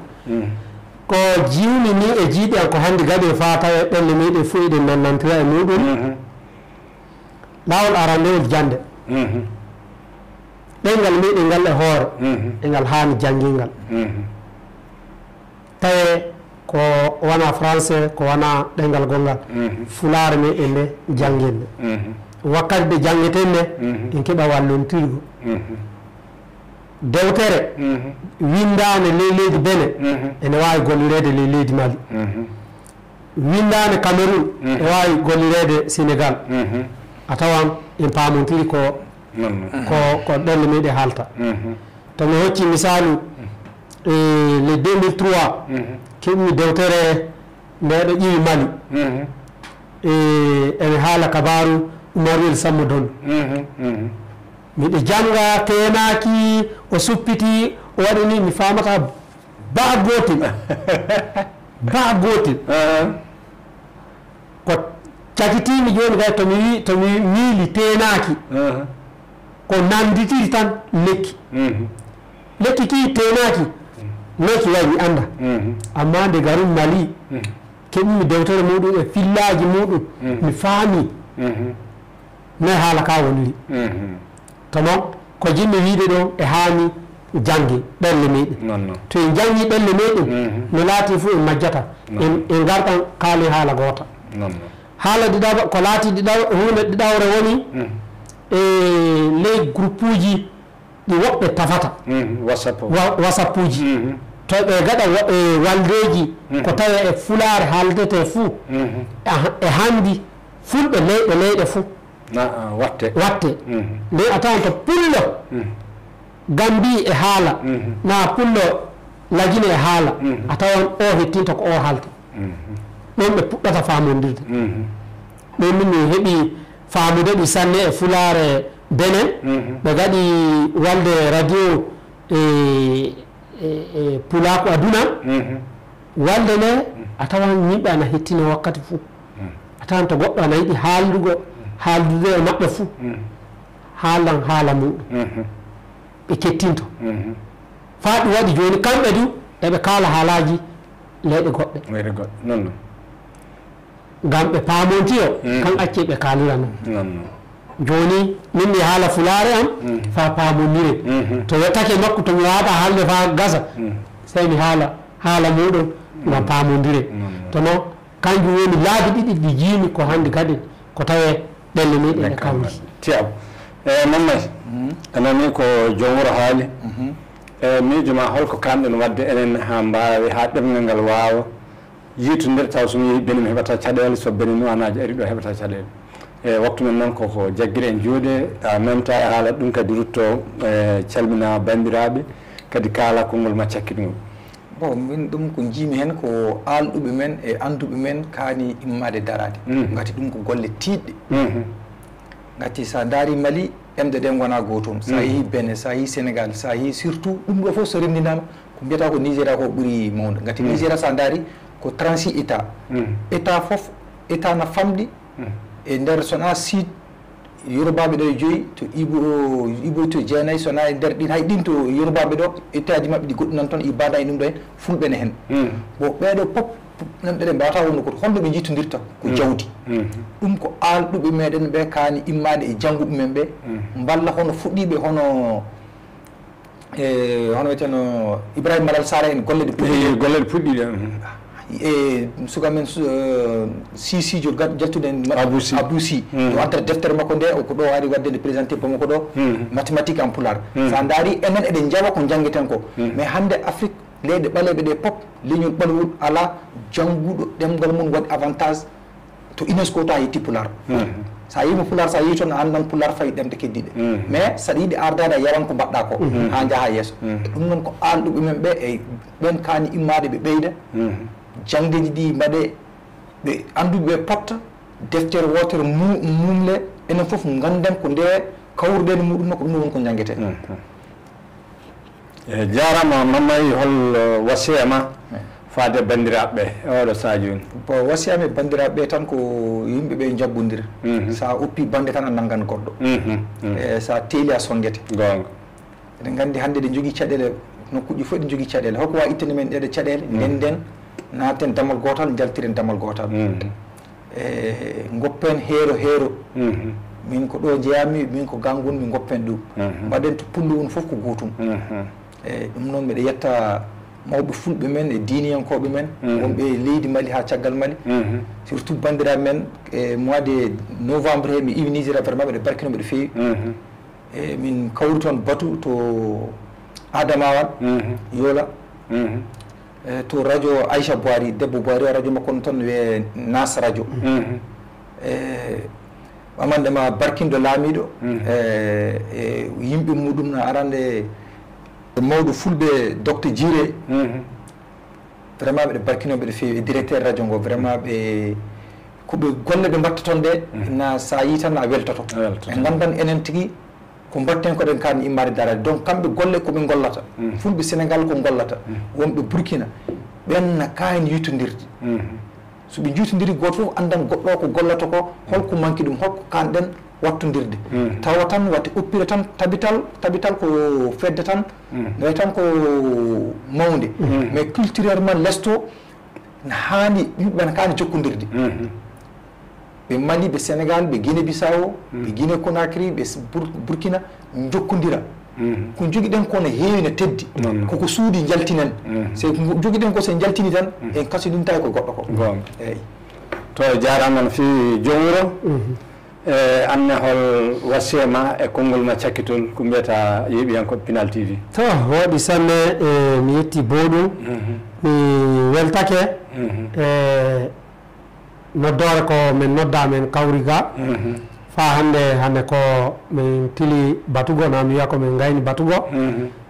Ko jiwni ni e jiiɗi am ko hannde gadi e faa tawa e ɓelle meɗen fof eɗen nannantira e muɗum. Laawol arandewol jannde. Ɗemngal meɗen ngal e hoore, e ngal haani janngingal. Tawe ko wona français, ko wona ɗemngal gonngal. Fulaare meɗen nde janngen nde. Wakkati nde janngeten nde, en keɓa wallontirgo. Dewtere winndaande ley leydi Benin, ene waawi gollireede ley leydi Mali. Winndaande Cameroun, e waawi gollireede Sénégal. A tawan en paamontiri ko, ko, ko ɗelle meɗen haalta. To mi hocci misaalu, e, le deux mille trois, keɓmi dewtere nde ɗo ƴiwi Mali. E, ene haala kabaaru Umaruel Sammo Don. Miɗo jannga, teenaaki, o suppiti, o waɗi ni, mi faamata baa gootel. Baa gootel. Ko cakitiimi jooni kay, to mi wi-, to mi miili teenaaki, ko nannditiri tan lekki. Lekki ki teenaaki, noy ki wayi mi annda. Amma nde garum Mali, keɓmi dewtere muɗum e fillaaji muɗum, mi faami. Noy haala ka woniri. To noon, ko jiɗmi wiide ɗo, e haani jannge ɗelle meɗen. To en janngi ɗelle meɗen, no laati fof en majjata. En, en ngartan kaalen haala goota. Haala ɗiɗaɓa, ko laati ɗiɗaw-, huunde ɗiɗawre woni, e ley groupe uji ɗi woɓɓe tafata. WhatsApp o. Wa-, WhatsApp uji. To ɓe gaɗa wa-, e waldeeji, ko tawi e Fulaare haaldete fuu. E ha-, e hanndi fulɓe leyɗe leyɗe fuu. Na, a, watte. Watte. Nden a tawan to pullo Gambi e haala, na pullo Lagine e haala, a tawan o hettinta ko o haalta. Ɗon ɓe puɗɗata faamondirde. Ɗon min mi heɓi faamude ɗi sanne e Fulaare Benin. Ɓe gaɗi walde radio e, e, e Pulaaku Aduna. Walde nde, a tawan yimɓe ana hettina wakkati fuu. A tawan to goɗɗo ana yiɗi haaldugo, haaldude e maɓɓe fuu, haalan haala muɗum. Ɓe kettinto. Faa ɗum waɗi jooni, kamɓe du, eɓe kaala haalaaji leyɗe goɗɗe. Leyɗe goɗɗe, non, non. Ngam ɓe paamontiro, kan acce ɓe kaalira non. Non, non. Jooni, min mi haala Fulaare am, faa paamondiren. To yottake makko, to mi waawataa haalde faa gasa, sey mi haala haala muuɗum, ngam paamondiren. Non, non. To non, kanjum woni laabi ɗiɗi ɗi jiimi ko hannde kadi, ko tawee ɗelle meɗen e kawri. Tiyaabu. E, Mammay, a nanii ko joom wuro haali. E, miijo ma, holko kaanɗen waɗde enen haa mbaawi, haa ɗemngal ngal waawa yiitondir, taw so mi yehi Benin mi heɓata caɗeele, so Benin nuwaanaajo ari ɗo heɓata caɗeele. E, waktu men noon koko jaggira en juuɗe, en même temps e haala ɗum kadi rutto, e, calmina banndiraaɓe, kadi kaala konngol ma cakkitngol. Bon, min ɗum ko njiimi heen ko aalɗuɓe men e annduɓe men kaani immaade daraade. Ngati ɗum ko golle tiiɗɗe. Ngati so a ndaari Mali, ɗemɗe ɗe ngonaa gootum. So a yehii Benin, so a yehii Sénégal, so a yehii surtout ɗum ɗo fof so renndinaama, ko mbiyata ko Nigéria ko ɓuri mawde. Ngati Nigéria so a ndaari ko trente-six États. État fof, État na famɗi e nder so na Sud, Yorubaaɓe ɗo e joyi, to Ibo, Ibo to jeenayi, so na e nder ɗin, hay ɗin to Yorubaaɓe ɗo, Étatji maɓɓe ɗi goɗɗi nan toon, Ibadan e ɗum ɗo heen, Fulɓe ne heen. Bon, ɓee ɗo pop, Nan ɗeɗe mbawata wonde ko honno ɓe jittondirta ko jawdi. Ɗum ko aalɗuɓe meɗen ɓe kaani immaade e jannguɓe men ɓe, mballa hono fuɗɗiiɓe hono, e, hono wiyeteno Ibrahima Malal Sara en golle ɗe puɗɗiiɗe. Golle ɗe puɗɗiiɗe. E suka men su-, eh, Sisijo jaltuɗen Abou Sy. Abou Sy. Ɗo addata deftere makko nde, o ko ɗo ari waɗde nde présenté Bamako ɗo, mathématique en pulaar. So a ndaari, enen eɗen njawa ko njanngeten ko. Mais hannde Afrique, leyɗe ɓaleeɓe ɗe pop, leñol ɓalewol alaa jannguɗo ɗemngal mum waɗi avantage to UNESCO to a yetti pulaar. So a yiimo pulaar, so a yii toon, a anndan pulaar fayi ɗemɗe keddiiɗe. Mais so aɗa yiɗi ardaade, a yawan ko mbaɗɗa ko, haa njaha yeeso. Ɗum noon ko aalɗuɓe men ɓe, e ɓen kaani immaade ɓe ɓeyda. Janngeeji ɗi mbaɗe, ɓe annduɓe ɓe potta, deftere wootere mu-, mumle, enen fof ngannden ko nde kawruɗen e muɗum, ko ɗum ɗo woni ko njanngeten. E jaaraama, Mamay, hol, eh, wasiya ma faade banndiraaɓe ɓe e oɗo sahaa jooni? Bon, wasiya am e banndiraaɓe ɓe tan ko yimɓe ɓe njaggondira. So a oppi bannde tan a nanngan goɗɗo. E so a teeli a sonngete. Goonga. Eɗen nganndi hannde eɗen njogii caɗeele, nokkuuji fof eɗen njogii caɗeele. Holko waawi ittande men ɗeɗe caɗeele? Ndennden, naaten damal gootal, njaltiren damal gootal. E ngoppen heero heero. Min ko ɗo njeyaami, min ko ga ngonmi, ngoppen ɗum. Mbaɗen to pullo woni fof ko gootum. E ɗum noon mbeɗa yetta mawɓe fulɓe men e diiniyankooɓe men, wonɓe e leydi Mali haa caggal Mali. Surtout banndiraaɓe men, e mois de novembre he mi iwi Nigeria, vraiment mbeɗa barkino mbeɗa feewi. E min kawri toon batu to Adamawal, Yola. E to radio Aisha Buhari, debbo Buhari, o radio makko on toon wiyee Nas Radio. E ɓamande ma barkinɗo laamiiɗo, e, e yimɓe muɗum no arande mawɗo fulɓe, docteur Jire. Vraiment mbeɗa barkino mbeɗa feewi e directeur radio ngo, vraiment ɓe, ko ɓe golle ɓe mbatta toon ɗe, na sa yii tan a weltoto. A weltoto. Ɓe ngandan enen tigi ko mbatten ko ɗen kaani immaade daraade. Donc kamɓe golle ko ɓe ngollata. Fulɓe Sénégal ko ngollata. Wonɓe Burkina, ɓen na kaani yittondirde. So ɓe njuutondiri, gooto fof anndan goɗɗo o ko gollata ko, holko manki ɗum, holko kaanɗen wattondirde. Tawa tan wate oppira tan, tabital, tabital ko fedde tan, noy tan ko mawnde. Mais culturellement, lesto na haani, yimɓe na kaani jokkondirde. Ɓe Mali, ɓe Sénégal, ɓe Guinée Bissau, ɓe Guinée Conakry, ɓe s-, Bur-, Burkina, jokkondira. Ko jogiɗen ko no heewi, no teddi. Koko suudi njaltinen. So ko jogiɗen ko so njaltini tan, en kasodinta e ko goɗɗo ko. Goonga. Eyyi. To jaaraama no feewi, joom wuro. E, anne hol wasiya ma e konngol ma cakkitol ko mbiyata yeeɓiyankooɓe Pinal T V? To, wooɗi sanne, e, mi yetti booɗum. Mi weltake. E, noddoore ko min nodda, min kawri ga. Faa hannde, hannde ko min tili batugo, na mi wiya ko min ngayni batugo.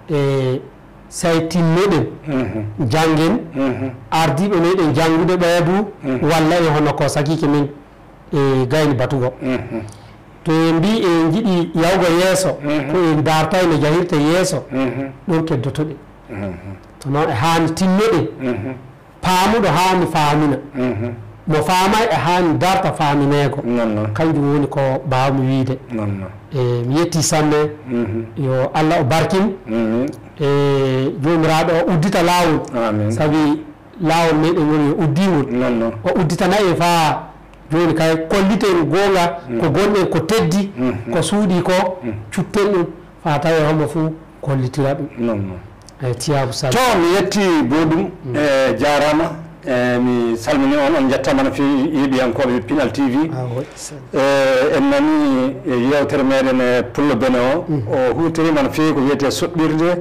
E say tinnoɗen, janngen, ardiiɓe meɗen janngude ɓeya du, walla en hono ko sakiike min, e, gayni batugo. To en mbi en njiɗi yawgo yeeso, ko en dartay no jahirta yeeso, ɗon keddotoɗen. To noon e haani tinnoɗen. Paamuɗo haani faamina. Mo faamay e haani darta faamineego. Kanjum woni ko mbaawmi wiide. E, mi yetti sanne. Yo Allah o barkin. E, Joomiraaɗo o uddita laawol. Sabi laawol meɗen woni yo uddiwol. O udditana en faa jooni kay kolliten goonga ko gonɗen ko teddi, ko suuɗi ko, cutten ɗum faa tawe homo fuu kollitira ɗum. Noon, noon. Eyi, Tiyaabu Sall. To, mi yetti booɗum, e, jaaraama. E, mi salmini on, on njettaama no feewi yeeɓiyankooɓe Pinal T V. E, en nani, e, yeewtere meɗen e Pullo Bene o. O huutoriima no feewi ko wiyetee soɓɓirde,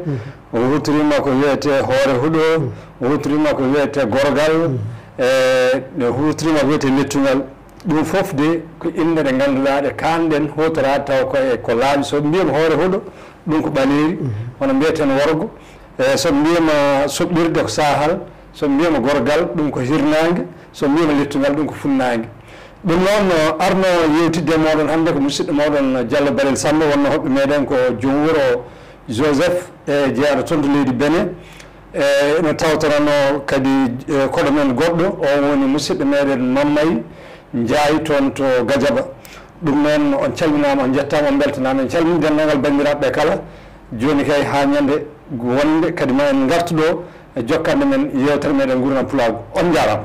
o huutoriima ko wiyetee hoore huɗo, o huutoriima ko wiyetee gorgal, e, o huutoriima ko wiyetee lettugal. Ɗum fof de ko innde ɗe ngannduɗaa ɗe kaanɗen huutoraade taw ko e ko laaɓi. So mbiyaama hoore huɗo, ɗum ko ɓaleeri, hono mbiyeten worgo. E so mbiyaama soɓɓirde ko saahal, so mbiyaama gorgal, ɗum ko hirnaange, so mbiyaama lettugal, ɗum ko funnaange. Ɗum noon, no arno yeewtidde e mooɗon hannde ko musidɗo mooɗon Diallo Barel Samba, wonno hoɓɓe meɗen ko joom wuro Joseph e jeyaaɗo toon to leydi Benin. E ene tawtoranoo kadi, e, koɗo men goɗɗo, o woni musidɗo meɗen Mammay Njaay toon to Gajaba. Ɗum noon, on calminaama, on njettaama, on mbeltanaama. En calmini denndaangal banndiraaɓe ɓe kala. Jooni kay haa ñande wonde kadi ma en ngartu ɗo e jokkande men yeewtere meɗen Nguurndam Pulaagu. On njaaraama.